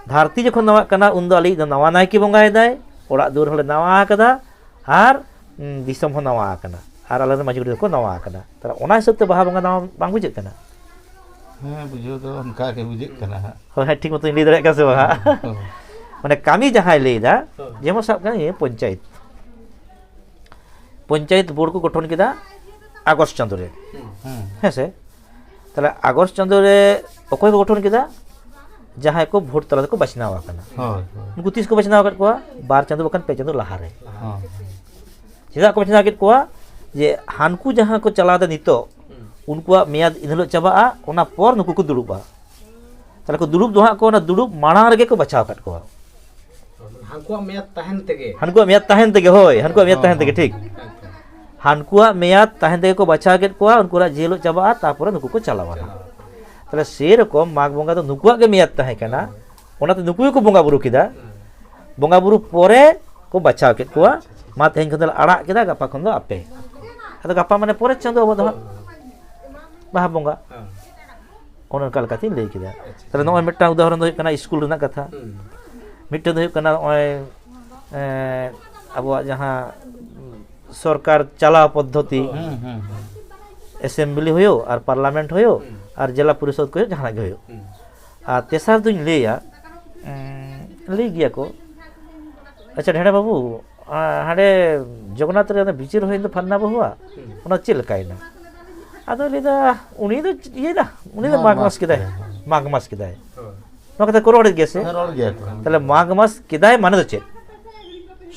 ᱫᱷᱟᱹᱨᱛᱤ ᱡᱚᱠᱷᱚᱱ ᱱᱟᱣᱟᱜ ᱠᱟᱱᱟ, ᱩᱱᱫᱚ ᱟᱞᱮᱭᱤᱡ ᱫᱚ ᱱᱟᱣᱟ ᱱᱟᱭᱠᱮ ᱵᱚᱸᱜᱟᱭᱮᱫᱟᱭ, ᱚᱲᱟᱜ ᱫᱩᱣᱟᱹᱨ ᱦᱚᱸᱞᱮ ᱱᱟᱣᱟ ᱟᱠᱟᱫᱟ, ᱟᱨ, ᱩᱸ, ᱫᱤᱥᱚᱢ ᱦᱚᱸ ᱱᱟᱣᱟ ᱟᱠᱟᱱᱟ, ᱟᱨ ᱟᱞᱮ ᱨᱮᱱ ᱢᱟᱹᱡᱷᱤ ᱜᱚᱰᱮᱛ ᱦᱚᱸᱠᱚ ᱱᱟᱣᱟ ᱟᱠᱟᱱᱟ᱾ ᱛᱟᱦᱞᱮ ᱚᱱᱟ ᱦᱤᱥᱟᱹᱵ ᱛᱮ ᱵᱟᱦᱟ ᱵᱚᱸᱜᱟ ᱱᱟᱣᱟ ᱵᱟᱝ ᱵᱩᱡᱷᱟᱹᱜ ᱠᱟᱱᱟ? ᱦᱮᱸ, ᱵᱩᱡᱷᱟᱹᱣ ᱫᱚ ᱚᱱᱠᱟ ᱜᱮ ᱵᱩᱡᱷᱟᱹᱜ ᱠᱟᱱᱟ ᱦᱟᱸᱜ᱾ ᱦᱳᱭ, ᱦᱮᱸ, ᱴᱷᱤᱠ ᱢᱚᱛᱚᱧ ᱞᱟᱹᱭ ᱫᱟᱲᱮᱭᱟᱜ ᱠᱟᱱᱟ ᱥᱮ ᱵᱟᱝ? ᱦᱳᱭ᱾ ᱢᱟᱱᱮ ᱠᱟᱹᱢᱤ ᱡᱟᱦᱟᱸᱭ ᱞᱟᱹᱭᱫᱟ, ᱦᱳᱭ᱾ ᱡᱮᱢᱚᱱ ᱥᱟᱵ ᱠᱟᱜ ᱢᱮ ᱯᱚᱧᱪᱟᱭᱮᱛ, ᱯᱚᱧᱪᱟᱭᱮᱛ ᱵᱳᱨᱰ ᱠᱚ ᱜᱚᱴᱷᱚᱱ ᱠᱮᱫᱟ ᱟᱜᱚᱥᱴ ᱪᱟᱸᱫᱳ ᱨᱮ, ᱦᱩᱸ᱾ ᱦᱩᱸ᱾ ᱦᱮᱸ ᱥᱮ? ᱛᱟᱦᱞᱮ ᱟᱜᱚᱥᱴ ᱪᱟᱸᱫᱳ ᱨᱮ ᱚᱠᱚᱭ ᱠᱚ ᱜᱚᱴᱷᱚᱱ ᱠᱮᱫᱟ? ᱡᱟᱦᱟᱸᱭ ᱠᱚ ᱵᱷᱳᱴ ᱛᱟᱞᱟ ᱛᱮᱠᱚ ᱵᱟᱪᱷᱱᱟᱣ ᱟᱠᱟᱱᱟ᱾ ᱦᱳᱭ, ᱦᱳᱭ᱾ ᱩᱱᱠᱩ ᱛᱤᱥ ᱠᱚ ᱵᱟᱪᱷᱱᱟᱣ ᱟᱠᱟᱫ ᱠᱚᱣᱟ? ᱵᱟᱨ ᱪᱟᱸᱫᱳ ᱵᱟᱠᱷᱟᱱ ᱯᱮ ᱪᱟᱸᱫᱳ ᱞᱟᱦᱟᱨᱮ᱾ ᱦᱳᱭ᱾ ᱪᱮᱫᱟᱜ ᱠᱚ ᱵᱟᱪᱷᱱᱟᱣ ᱠᱮᱫ ᱠᱚᱣᱟ? ᱡᱮ ᱦᱟᱱᱠᱩ ᱡᱟᱦᱟᱸ ᱠᱚ ᱪᱟᱞᱟᱣ ᱮᱫᱟ ᱱᱤᱛᱚᱜ, ᱦᱩᱸ᱾ ᱩᱱᱠᱩᱣᱟᱜ ᱢᱮᱭᱟᱫ ᱤᱱ ᱦᱤᱞᱳᱜ ᱪᱟᱵᱟᱜᱼᱟ, ᱚᱱᱟ ᱯᱚᱨ ᱱᱩᱠᱩ ᱠᱚ ᱫᱩᱲᱩᱵᱼᱟ᱾ ᱛᱟᱦᱚᱞᱮ ᱠᱚ ᱫᱩᱲᱩᱵ ᱫᱚ ᱦᱟᱸᱜ ᱠᱚ ᱚᱱᱟ ᱫᱩᱲᱩᱵ ᱢᱟᱲᱟᱝ ᱨᱮᱜᱮ ᱠᱚ ᱵᱟᱪᱷᱟᱣ ᱟᱠᱟᱫ ᱠᱚᱣᱟ᱾ ᱦᱟᱱᱠᱩᱣᱟᱜ ᱢᱮᱭᱟᱫ ᱛᱟᱦᱮᱱ ᱛᱮᱜᱮ᱾ ᱦᱟᱱᱠᱩᱣᱟᱜ ᱢᱮᱭᱟᱫ ᱛᱟᱦᱮᱱ ᱛᱮᱜᱮ, ᱦᱳᱭ, ᱦᱟᱱᱠᱩᱣᱟᱜ ᱢᱮᱭᱟᱫ ᱛᱟᱦᱮᱱ ᱛᱮᱜᱮ, ᱴᱷᱤᱠ᱾ ᱦᱟᱱᱠᱩᱣᱟᱜ ᱢᱮᱭᱟᱫ ᱛᱟᱦᱮᱱ ᱛᱮᱜᱮ ᱠᱚ ᱵᱟᱪᱷᱟᱣ ᱠᱮᱫ ᱠᱚᱣᱟ, ᱩᱱᱠᱩᱣᱟᱜ ᱡᱮ ᱦᱤᱞᱳᱜ ᱪᱟᱵᱟᱜᱼᱟ, ᱛᱟᱨᱯᱚᱨᱮ ᱱᱩᱠᱩ ᱠᱚ ᱪᱟᱞᱟᱣᱟ ᱱᱟᱦᱟᱜ᱾ ᱛᱟᱦᱚᱞᱮ ᱥᱮᱨᱚᱠᱚᱢ ᱢᱟᱜᱽ ᱵᱚᱸᱜᱟ ᱫᱚ ᱱᱩᱠᱩᱣᱟᱜ ᱜᱮ ᱢᱮᱭᱟᱫ ᱛᱟᱦᱮᱸ ᱠᱟᱱᱟ, ᱚᱱᱟᱛᱮ ᱱᱩᱠᱩ ᱜᱮᱠᱚ ᱵᱚᱸᱜᱟ ᱵᱩᱨᱩ ᱠᱮᱫᱟ᱾ ᱵᱚᱸᱜᱟ ᱵᱩᱨᱩ ᱯᱚᱨᱮ ᱠᱚ ᱵᱟᱪᱷᱟᱣ ᱠᱮᱫ ᱠᱚᱣᱟ, ᱢᱟ ᱛᱮᱦᱮᱧ ᱠᱷᱚᱱ ᱫᱚᱞᱮ ᱟᱲᱟᱜ ᱠᱮᱫᱟ, ᱜᱟᱯᱟ ᱠᱷᱚᱱ ᱫᱚ ᱟᱯᱮ᱾ ᱟᱫᱚ ᱜᱟᱯᱟ ᱢᱟᱱᱮ ᱯᱚᱨᱮᱨ ᱪᱟᱸᱫᱳ ᱟᱵᱚ ᱫᱚ ᱦᱟᱸᱜ ᱵᱟᱦᱟ ᱵᱚᱸᱜᱟ᱾ ᱚᱱᱮ ᱚᱱᱠᱟ ᱞᱮᱠᱟᱛᱤᱧ ᱞᱟᱹᱭ ᱠᱮᱫᱟ᱾ ᱛᱟᱦᱞᱮ ᱱᱚᱜᱼᱚᱭ ᱢᱤᱫᱴᱟᱝ ᱩᱫᱟᱦᱚᱨᱚᱱ ᱫᱚ ᱦᱩᱭᱩᱜ ᱠᱟᱱᱟ ᱥᱠᱩᱞ ᱨᱮᱱᱟᱜ ᱠᱟᱛᱷᱟ᱾ ᱢᱤᱫᱴᱟᱝ ᱫᱚ ᱦᱩᱭᱩᱜ ᱠᱟᱱᱟ ᱱᱚᱜᱼᱚᱭ, ᱮᱸ, ᱟᱵᱚᱣᱟᱜ ᱡᱟᱦᱟᱸ ᱥᱚᱨᱠᱟᱨ ᱪᱟᱞᱟᱣ ᱯᱚᱫᱽᱫᱷᱚᱛᱤ, ᱦᱩᱸ, ᱦᱩᱸ, ᱦᱩᱸ᱾ ᱮᱥᱮᱢᱵᱞᱤ ᱦᱩᱭᱩᱜ ᱟᱨ ᱯᱟᱨᱞᱟᱢᱮᱱᱴ ᱦᱩᱭᱩᱜ ᱟᱨ ᱡᱮᱞᱟ ᱯᱚᱨᱤᱥᱚᱫᱽ ᱠᱚ ᱦᱩᱭᱩᱜ, ᱡᱟᱦᱟᱱᱟᱜ ᱜᱮ ᱦᱩᱭᱩᱜ᱾ ᱟᱨ ᱛᱮᱥᱟᱨ ᱫᱩᱧ ᱞᱟᱹᱭᱟ, ᱩᱸ, ᱞᱟᱹᱭ ᱜᱮᱭᱟ ᱠᱚ, "ᱟᱪᱪᱷᱟ ᱰᱷᱮᱲᱟ ᱵᱟᱹᱵᱩ, ᱟ, ᱦᱟᱸᱰᱮ ᱡᱚᱜᱚᱱᱱᱟᱛᱷ ᱨᱮ ᱚᱱᱟ ᱵᱤᱪᱟᱹᱨ ᱦᱩᱭᱮᱱ ᱫᱚ ᱯᱷᱟᱞᱱᱟ ᱵᱟᱹᱦᱩᱣᱟᱜ, ᱚᱱᱟ ᱪᱮᱫ ᱞᱮᱠᱟᱭᱮᱱᱟ?" ᱟᱫᱚᱭ ᱞᱟᱹᱭᱫᱟ, ᱩᱱᱤ ᱫᱚ ᱤᱭᱟᱹᱭᱮᱫᱟ, ᱩᱱᱤ ᱫᱚ ᱢᱟᱜᱽ ᱢᱟᱥ ᱠᱮᱫᱟᱭ, ᱢᱟᱜᱽ ᱢᱟᱥ ᱠᱮᱫᱟᱭ᱾ ᱱᱚᱣᱟ ᱠᱟᱛᱷᱟ ᱠᱚ ᱨᱚᱲᱮᱫ ᱜᱮᱭᱟ ᱥᱮ? ᱦᱮᱸ, ᱨᱚᱲ ᱜᱮᱭᱟ ᱠᱚ᱾ ᱛᱟᱦᱞᱮ ᱢᱟᱜᱽ ᱢᱟᱥ ᱠᱮᱫᱟᱭ ᱢᱟᱱᱮ ᱫᱚ ᱪᱮᱫ?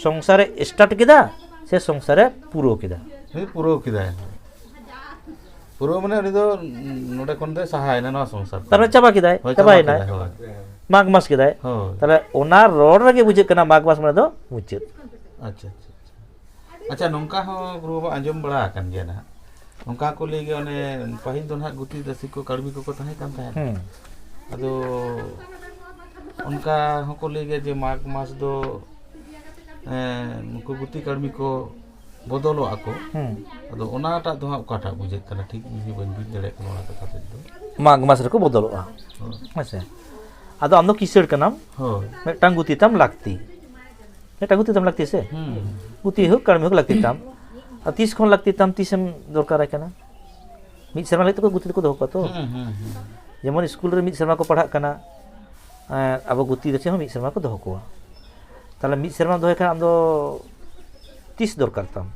ᱥᱚᱝᱥᱟᱨᱮ ᱥᱴᱟᱨᱴ ᱠᱮᱫᱟ ᱥᱮ ᱥᱚᱝᱥᱟᱨᱮ ᱯᱩᱨᱟᱹᱣ ᱠᱮᱫᱟ? ᱦᱮᱸ, ᱯᱩᱨᱟᱹᱣ ᱠᱮᱫᱟᱭ᱾ ᱯᱩᱨᱟᱹᱣ ᱢᱟᱱᱮ ᱩᱱᱤ ᱫᱚ ᱱᱚᱰᱮ ᱠᱷᱚᱱ ᱫᱚᱭ ᱥᱟᱦᱟᱭᱮᱱᱟ ᱱᱚᱣᱟ ᱥᱚᱝᱥᱟᱨ ᱠᱷᱚᱱ᱾ ᱛᱟᱨ ᱢᱟᱱᱮ ᱪᱟᱵᱟ ᱠᱮᱫᱟᱭ, ᱦᱳᱭ, ᱪᱟᱵᱟ ᱪᱟᱵᱟᱭᱮᱱᱟᱭ᱾ ᱠᱮᱫᱟᱭ, ᱦᱳᱭ᱾ ᱢᱟᱜᱽ ᱢᱟᱥ ᱠᱮᱫᱟᱭ᱾ ᱦᱳᱭ᱾ ᱛᱟᱦᱞᱮ ᱚᱱᱟ ᱨᱚᱲ ᱨᱮᱜᱮ ᱵᱩᱡᱷᱟᱹᱜ ᱠᱟᱱᱟ ᱢᱟᱜᱽ ᱢᱟᱥ ᱢᱟᱱᱮ ᱫᱚ ᱢᱩᱪᱟᱹᱫ᱾ ᱟᱪᱪᱷᱟ, ᱟᱪᱪᱷᱟ, ᱟᱪᱪᱷᱟ᱾ ᱟᱪᱪᱷᱟ, ᱱᱚᱝᱠᱟ ᱦᱚᱸ ᱜᱩᱨᱩ ᱵᱟᱵᱟ ᱟᱸᱡᱚᱢ ᱵᱟᱲᱟ ᱟᱠᱟᱱ ᱜᱮᱭᱟ ᱱᱟᱦᱟᱜ᱾ ᱱᱚᱝᱠᱟ ᱠᱚ ᱞᱟᱹᱭ ᱜᱮᱭᱟ, ᱚᱱᱮ ᱯᱟᱹᱦᱤᱞ ᱫᱚ ᱱᱟᱦᱟᱜ ᱜᱩᱛᱤ ᱫᱟᱹᱥᱤ ᱠᱚ ᱠᱟᱹᱲᱢᱤ ᱠᱚᱠᱚ ᱛᱟᱦᱮᱸ ᱠᱟᱱ ᱛᱟᱦᱮᱸᱫ᱾ ᱦᱩᱸ᱾ ᱟᱫᱚ ᱚᱱᱠᱟ ᱦᱚᱸᱠᱚ ᱞᱟᱹᱭ ᱜᱮᱭᱟ ᱡᱮ ᱢᱟᱜᱽ ᱢᱟᱥ ᱫᱚ, ᱮᱸ, ᱱᱩᱠᱩ ᱜᱩᱛᱤ ᱠᱟᱹᱲᱢᱤ ᱠᱚ ᱵᱚᱫᱚᱞᱚᱜ ᱟᱠᱚ᱾ ᱦᱩᱸ᱾ ᱟᱫᱚ ᱚᱱᱟᱴᱟᱜ ᱫᱚ ᱦᱟᱸᱜ ᱚᱠᱟᱴᱟᱜ ᱵᱩᱡᱷᱟᱹᱜ ᱠᱟᱱᱟ, ᱴᱷᱤᱠ ᱤᱧ ᱦᱚᱸ ᱵᱟᱹᱧ ᱵᱩᱡᱽ ᱫᱟᱲᱮᱭᱟᱜ ᱠᱟᱱᱟ ᱚᱱᱟ ᱠᱟᱛᱷᱟ ᱛᱮᱫ ᱫᱚ᱾ ᱢᱟᱜᱽ ᱢᱟᱥ ᱨᱮᱠᱚ ᱵᱚᱫᱚᱞᱚᱜᱼᱟ᱾ ᱦᱳᱭ᱾ ᱦᱮᱸᱥᱮ? ᱟᱫᱚ ᱟᱢ ᱫᱚ ᱠᱤᱥᱟᱹᱲ ᱠᱟᱱᱟᱢ, ᱦᱳᱭ᱾ ᱢᱤᱫᱴᱟᱝ ᱜᱩᱛᱤ ᱛᱟᱢ ᱞᱟᱹᱠᱛᱤ, ᱢᱤᱫᱴᱟᱝ ᱜᱩᱛᱤ ᱛᱟᱢ ᱞᱟᱹᱠᱛᱤ ᱥᱮ? ᱦᱩᱸ᱾ ᱜᱩᱛᱤ ᱦᱳᱠ, ᱠᱟᱹᱲᱢᱤ ᱦᱳᱠ, ᱞᱟᱹᱠᱛᱤ ᱛᱟᱢ᱾ ᱟᱨ ᱛᱤᱥ ᱠᱷᱚᱱ ᱞᱟᱹᱠᱛᱤ ᱛᱟᱢ, ᱛᱤᱥᱮᱢ ᱫᱚᱨᱠᱟᱨᱟᱭ ᱠᱟᱱᱟ? ᱢᱤᱫ ᱥᱮᱨᱢᱟ ᱞᱟᱹᱜᱤᱫ ᱛᱮᱠᱚ ᱜᱩᱛᱤ ᱫᱚᱠᱚ ᱫᱚᱦᱚ ᱠᱚᱣᱟ ᱛᱚ᱾ ᱦᱩᱸ, ᱦᱩᱸ, ᱦᱩᱸ᱾ ᱡᱮᱢᱚᱱ ᱥᱠᱩᱞ ᱨᱮ ᱢᱤᱫ ᱥᱮᱨᱢᱟ ᱠᱚ ᱯᱟᱲᱦᱟᱜ ᱠᱟᱱᱟ, ᱮᱸ, ᱟᱵᱚ ᱜᱩᱛᱤ ᱫᱚ ᱪᱮᱫ ᱦᱚᱸ ᱢᱤᱫ ᱥᱮᱨᱢᱟ ᱠᱚ ᱫᱚᱦᱚ ᱠᱚᱣᱟ᱾ ᱛᱟᱦᱞᱮ ᱢᱤᱫ ᱥᱮᱨᱢᱟᱢ ᱫᱚᱦᱚᱭ ᱠᱷᱟᱱ ᱟᱢ ᱫᱚ ᱛᱤᱥ ᱫᱚᱨᱠᱟᱨ ᱛᱟᱢ?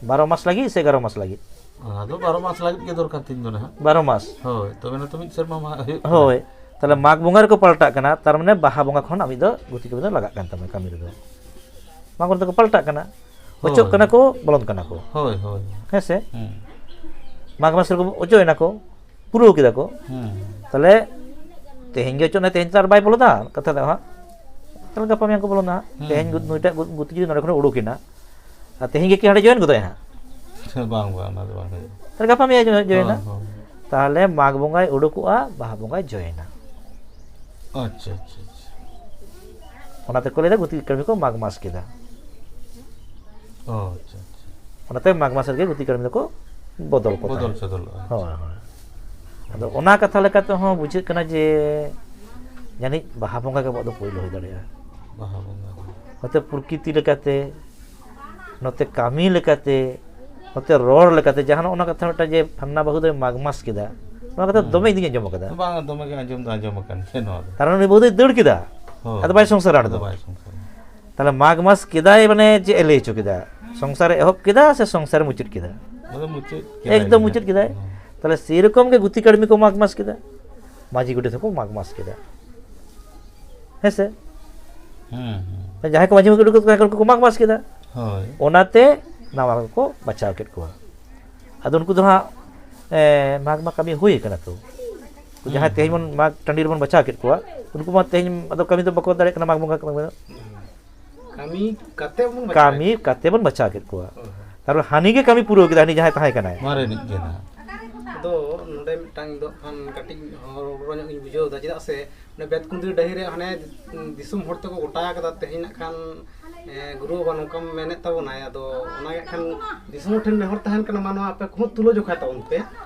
ᱵᱟᱨᱚ ᱢᱟᱥ ᱞᱟᱹᱜᱤᱫ ᱥᱮ ᱮᱜᱟᱨᱚ ᱢᱟᱥ ᱞᱟᱹᱜᱤᱫ? ᱚᱱᱟ ᱫᱚ ᱵᱟᱨᱚ ᱢᱟᱥ ᱞᱟᱹᱜᱤᱫ ᱜᱮ ᱫᱚᱨᱠᱟᱨ ᱛᱤᱧ ᱫᱚ ᱱᱟᱦᱟᱜ᱾ ᱵᱟᱨᱚ ᱢᱟᱥ᱾ ᱦᱳᱭ, ᱛᱚᱵᱮ ᱱᱟ ᱛᱚ ᱢᱤᱫ ᱥᱮᱨᱢᱟ ᱢᱟ ᱦᱩᱭᱩᱜ ᱠᱟᱱᱟ᱾ ᱦᱳᱭ, ᱛᱟᱦᱞᱮ ᱢᱟᱜᱽ ᱵᱚᱸᱜᱟ ᱨᱮᱠᱚ ᱯᱟᱞᱴᱟᱜ ᱠᱟᱱᱟ, ᱛᱟᱨ ᱢᱟᱱᱮ ᱵᱟᱦᱟ ᱵᱚᱸᱜᱟ ᱠᱷᱚᱱ ᱟᱢᱤᱡ ᱫᱚ ᱜᱩᱛᱤ ᱠᱟᱹᱢᱤ ᱫᱚ ᱞᱟᱜᱟᱜ ᱠᱟᱱ ᱛᱟᱢᱟ ᱠᱟᱹᱢᱤ ᱨᱮᱫᱚ᱾ ᱢᱟᱜᱽ ᱵᱚᱸᱜᱟ ᱨᱮᱫᱚ ᱠᱚ ᱯᱟᱞᱴᱟᱜ ᱠᱟᱱᱟ, ᱚᱪᱚᱜ ᱦᱳᱭ᱾ ᱠᱟᱱᱟ ᱠᱚ, ᱵᱚᱞᱚᱱ ᱠᱟᱱᱟ ᱠᱚ᱾ ᱦᱳᱭ, ᱦᱳᱭ᱾ ᱦᱮᱸ ᱥᱮ? ᱦᱩᱸ᱾ ᱢᱟᱜᱽ ᱢᱟᱥ ᱨᱮᱠᱚ ᱚᱪᱚᱭᱮᱱᱟ ᱠᱚ, ᱯᱩᱨᱟᱹᱣ ᱠᱮᱫᱟ ᱠᱚ᱾ ᱦᱩᱸ᱾ ᱛᱟᱦᱚᱞᱮ ᱛᱮᱦᱮᱧ ᱜᱮ ᱚᱪᱚᱜ ᱱᱟᱭ, ᱛᱮᱦᱮᱧ ᱛᱚ ᱟᱨ ᱵᱟᱭ ᱵᱚᱞᱚᱱᱟ, ᱠᱟᱛᱷᱟ ᱫᱚ ᱦᱟᱸᱜ᱾ ᱛᱟᱦᱚᱞᱮ ᱜᱟᱯᱟ ᱢᱮᱭᱟᱝ ᱠᱚ ᱵᱚᱞᱚᱱᱟ ᱦᱟᱸᱜ᱾ ᱦᱩᱸ᱾ ᱛᱮᱦᱮᱧ ᱜᱩ-, ᱱᱩᱭᱴᱟᱜ ᱜᱩ-, ᱜᱩᱛᱤ ᱡᱩᱫᱤ ᱱᱚᱰᱮ ᱠᱷᱚᱱ ᱮ ᱩᱰᱩᱠᱮᱱᱟ, ᱟᱨ ᱛᱮᱦᱮᱧ ᱜᱮ ᱠᱤ ᱦᱟᱸᱰᱮ join ᱜᱚᱫᱚᱜᱼᱟᱭ ᱦᱟᱸᱜ? ᱵᱟᱝ, ᱵᱟᱝ, ᱚᱱᱟ ᱫᱚ ᱵᱟᱝ ᱦᱩᱭᱩᱜᱼᱟ᱾ ᱛᱟᱦᱚᱞᱮ ᱜᱟᱯᱟ ᱢᱮᱭᱟᱝ ᱡᱚᱭᱮᱱᱟ᱾ ᱦᱚᱸ, ᱦᱚᱸ᱾ ᱛᱟᱦᱚᱞᱮ ᱢᱟᱜᱽ ᱵᱚᱸᱜᱟᱭ ᱩᱰᱩᱠᱚᱜᱼᱟ, ᱵᱟᱦᱟ ᱵᱚᱸᱜᱟᱭ ᱡᱚᱭᱮᱱᱟ᱾ ᱟᱪᱪᱷᱟ, ᱟᱪᱪᱷᱟ, ᱟᱪᱪᱷᱟ᱾ ᱚᱱᱟ ᱛᱮᱠᱚ ᱞᱟᱹᱭᱫᱟ ᱜᱩᱛᱤ ᱠᱟᱹᱲᱢᱤ ᱠᱚ ᱢᱟᱜᱽ ᱢᱟᱥ ᱠᱮᱫᱟ᱾ ᱚ, ᱟᱪᱪᱷᱟ, ᱟᱪᱪᱷᱟ᱾ ᱚᱱᱟᱛᱮ ᱢᱟᱜᱽ ᱢᱟᱥ ᱨᱮᱜᱮ ᱜᱩᱛᱤ ᱠᱟᱹᱲᱢᱤ ᱫᱚᱠᱚ ᱵᱚᱫᱚᱞ ᱠᱚ ᱵᱚᱫᱚᱞ ᱛᱟᱦᱮᱸᱫ᱾ ᱪᱚᱫᱚᱞᱚᱜᱼᱟ᱾ ᱦᱳᱭ, ᱦᱳᱭ᱾ ᱟᱫᱚ ᱚᱱᱟ ᱠᱟᱛᱷᱟ ᱞᱮᱠᱟ ᱛᱮᱦᱚᱸ ᱵᱩᱡᱷᱟᱹᱜ ᱠᱟᱱᱟ ᱡᱮ ᱡᱟᱹᱱᱤᱡ ᱵᱟᱦᱟ ᱵᱚᱸᱜᱟ ᱜᱮ ᱟᱵᱚᱣᱟᱜ ᱫᱚ ᱯᱳᱭᱞᱳ ᱦᱩᱭ ᱫᱟᱲᱮᱭᱟᱜᱼᱟ᱾ ᱵᱟᱦᱟ ᱵᱚᱸᱜᱟ᱾ ᱦᱚᱭᱛᱳ ᱯᱨᱚᱠᱨᱤᱛᱤ ᱞᱮᱠᱟᱛᱮ, ᱱᱚᱛᱮ ᱠᱟᱹᱢᱤ ᱞᱮᱠᱟᱛᱮ, ᱱᱚᱛᱮ ᱨᱚᱲ ᱞᱮᱠᱟᱛᱮ, ᱡᱟᱦᱟᱸ ᱱᱚᱜᱼᱚ ᱱᱚᱣᱟ ᱠᱟᱛᱷᱟ ᱢᱤᱫᱴᱟᱝ ᱡᱮ ᱯᱷᱟᱞᱱᱟ ᱵᱟᱹᱦᱩ ᱫᱚᱭ ᱢᱟᱜᱽ ᱢᱟᱥ ᱠᱮᱫᱟ, ᱱᱚᱣᱟ ᱠᱟᱛᱷᱟ ᱦᱩᱸ᱾ ᱫᱚᱢᱮ ᱤᱧ ᱫᱩᱧ ᱟᱸᱡᱚᱢ ᱟᱠᱟᱫᱟ᱾ ᱵᱟᱝ, ᱫᱚᱢᱮ ᱜᱮ ᱟᱸᱡᱚᱢ ᱫᱚ ᱟᱸᱡᱚᱢ ᱟᱠᱟᱱ ᱜᱮ ᱱᱚᱣᱟ ᱫᱚ᱾ ᱠᱟᱨᱚᱱ ᱩᱱᱤ ᱵᱟᱹᱦᱩ ᱫᱚᱭ ᱫᱟᱹᱲ ᱠᱮᱫᱟ, ᱦᱳᱭ᱾ ᱟᱫᱚ ᱵᱟᱭ ᱥᱚᱝᱥᱟᱨᱟ ᱚᱸᱰᱮ ᱟᱫᱚ ᱫᱚ᱾ ᱵᱟᱭ ᱥᱚᱝᱥᱟᱨᱟ᱾ ᱛᱟᱦᱞᱮ ᱢᱟᱜᱽ ᱢᱟᱥ ᱠᱮᱫᱟᱭ, ᱢᱟᱱᱮ ᱪᱮᱫ ᱮ ᱞᱟᱹᱭ ᱦᱚᱪᱚ ᱠᱮᱫᱟ? ᱥᱚᱝᱥᱟᱨ ᱮ ᱮᱦᱚᱵ ᱠᱮᱫᱟ ᱥᱮ ᱥᱚᱝᱥᱟᱨ ᱮ ᱢᱩᱪᱟᱹᱫ ᱠᱮᱫᱟ? ᱟᱫᱚ ᱢᱩᱪᱟᱹᱫ ᱠᱮᱫᱟᱭ ᱮᱠᱫᱚᱢ ᱜᱮ᱾ ᱢᱩᱪᱟᱹᱫ ᱠᱮᱫᱟᱭ᱾ ᱦᱩᱸ᱾ ᱛᱟᱦᱞᱮ ᱥᱮᱨᱚᱠᱚᱢ ᱜᱮ ᱜᱩᱛᱤ ᱠᱟᱹᱲᱢᱤ ᱠᱚ ᱢᱟᱜᱽ ᱢᱟᱥ ᱠᱮᱫᱟ, ᱢᱟᱹᱡᱷᱤ ᱜᱚᱰᱮᱛ ᱦᱚᱸᱠᱚ ᱢᱟᱜᱽ ᱢᱟᱥ ᱠᱮᱫᱟ᱾ ᱦᱮᱸ ᱥᱮ? ᱦᱩᱸ, ᱦᱩᱸ᱾ ᱡᱟᱦᱟᱸᱭ ᱠᱚ ᱢᱟᱹᱡᱷᱤ ᱢᱚᱬᱮ ᱠᱚ ᱩᱰᱩᱠ ᱠᱟᱱᱟ, ᱩᱱᱠᱩ ᱠᱚ ᱢᱟᱜᱽ ᱢᱟᱥ ᱠᱮᱫᱟ᱾ ᱦᱳᱭ᱾ ᱚᱱᱟᱛᱮ ᱱᱟᱣᱟ ᱠᱚᱠᱚ ᱵᱟᱪᱷᱟᱣ ᱠᱮᱫ ᱠᱚᱣᱟ᱾ ᱟᱫᱚ ᱩᱱᱠᱩ ᱫᱚ ᱦᱟᱸᱜ, ᱮ, ᱢᱟᱜᱽ ᱢᱟ ᱠᱟᱹᱢᱤ ᱦᱩᱭ ᱠᱟᱱᱟ ᱛᱚ᱾ ᱩᱱᱠᱩ ᱦᱩᱸ, ᱡᱟᱦᱟᱸᱭ ᱛᱮᱦᱮᱧ ᱦᱩᱸ᱾ ᱵᱚᱱ ᱢᱟᱜᱽ ᱴᱟᱺᱰᱤ ᱨᱮᱵᱚᱱ ᱵᱟᱪᱷᱟᱣ ᱠᱮᱫ ᱠᱚᱣᱟ, ᱩᱱᱠᱩ ᱢᱟ ᱛᱮᱦᱮᱧ ᱟᱫᱚ ᱠᱟᱹᱢᱤ ᱫᱚ ᱵᱟᱠᱚ ᱫᱟᱲᱮᱭᱟᱜ ᱠᱟᱱᱟ ᱢᱟᱜᱽ ᱵᱚᱸᱜᱟ ᱠᱟᱹᱢᱤ ᱫᱚ᱾ ᱠᱟᱹᱢᱤ ᱠᱟᱛᱮ ᱵᱚᱱ ᱵᱟᱪᱷᱟᱣ ᱠᱟᱹᱢᱤ ᱠᱮᱫ ᱠᱟᱛᱮ ᱵᱚᱱ ᱵᱟᱪᱷᱟᱣ ᱠᱮᱫ ᱠᱚᱣᱟ᱾ ᱦᱳᱭ, ᱦᱳᱭ᱾ ᱛᱟᱨᱯᱚᱨ ᱦᱟᱹᱱᱤ ᱜᱮ ᱠᱟᱹᱢᱤ ᱯᱩᱨᱟᱹᱣ ᱠᱮᱫᱟ, ᱦᱟᱹᱱᱤ ᱡᱟᱦᱟᱸᱭ ᱛᱟᱦᱮᱸ ᱠᱟᱱᱟᱭ᱾ ᱢᱟᱨᱮ ᱨᱤᱱᱤᱡ ᱜᱮ ᱱᱟᱦᱟᱜ᱾ ᱟᱫᱚ ᱱᱚᱰᱮ ᱢᱤᱫᱴᱟᱝ ᱫᱚ ᱠᱷᱟᱱ ᱠᱟᱹᱴᱤᱡ ᱦᱚᱨᱚᱵᱚᱨᱚ ᱧᱚᱜ ᱤᱧ ᱵᱩᱡᱷᱟᱹᱣ ᱮᱫᱟ, ᱪᱮᱫᱟᱜ ᱥᱮ ᱚᱱᱮ ᱵᱮᱛᱠᱩᱸᱫᱽᱨᱤ ᱰᱟᱹᱦᱤ ᱨᱮ ᱦᱟᱱᱮ ᱫᱤᱥᱚᱢ ᱦᱚᱲ ᱛᱮᱠᱚ ᱜᱚᱴᱟ ᱟᱠᱟᱫᱟ, ᱛᱮᱦᱮᱧ ᱱᱟᱜ ᱠᱷᱟᱱ, ᱮ, ᱜᱩᱨᱩ ᱵᱟᱵᱟ ᱱᱚᱝᱠᱟᱢ ᱢᱮᱱᱮᱫ ᱛᱟᱵᱚᱱᱟᱭ, ᱟᱫᱚ ᱚᱱᱟ ᱜᱮ ᱠᱷᱟᱱ ᱫᱤᱥᱚᱢ ᱦᱚᱲ ᱴᱷᱮᱱ ᱱᱮᱦᱚᱨ ᱛᱟᱦᱮᱱ ᱠᱟᱱᱟ, ᱢᱟ ᱱᱚᱣᱟ ᱟᱯᱮ ᱠᱚᱦᱚᱸ ᱛᱩᱞᱟᱹ ᱡᱚᱠᱷᱟ ᱛᱟᱵᱚᱱ ᱯᱮ᱾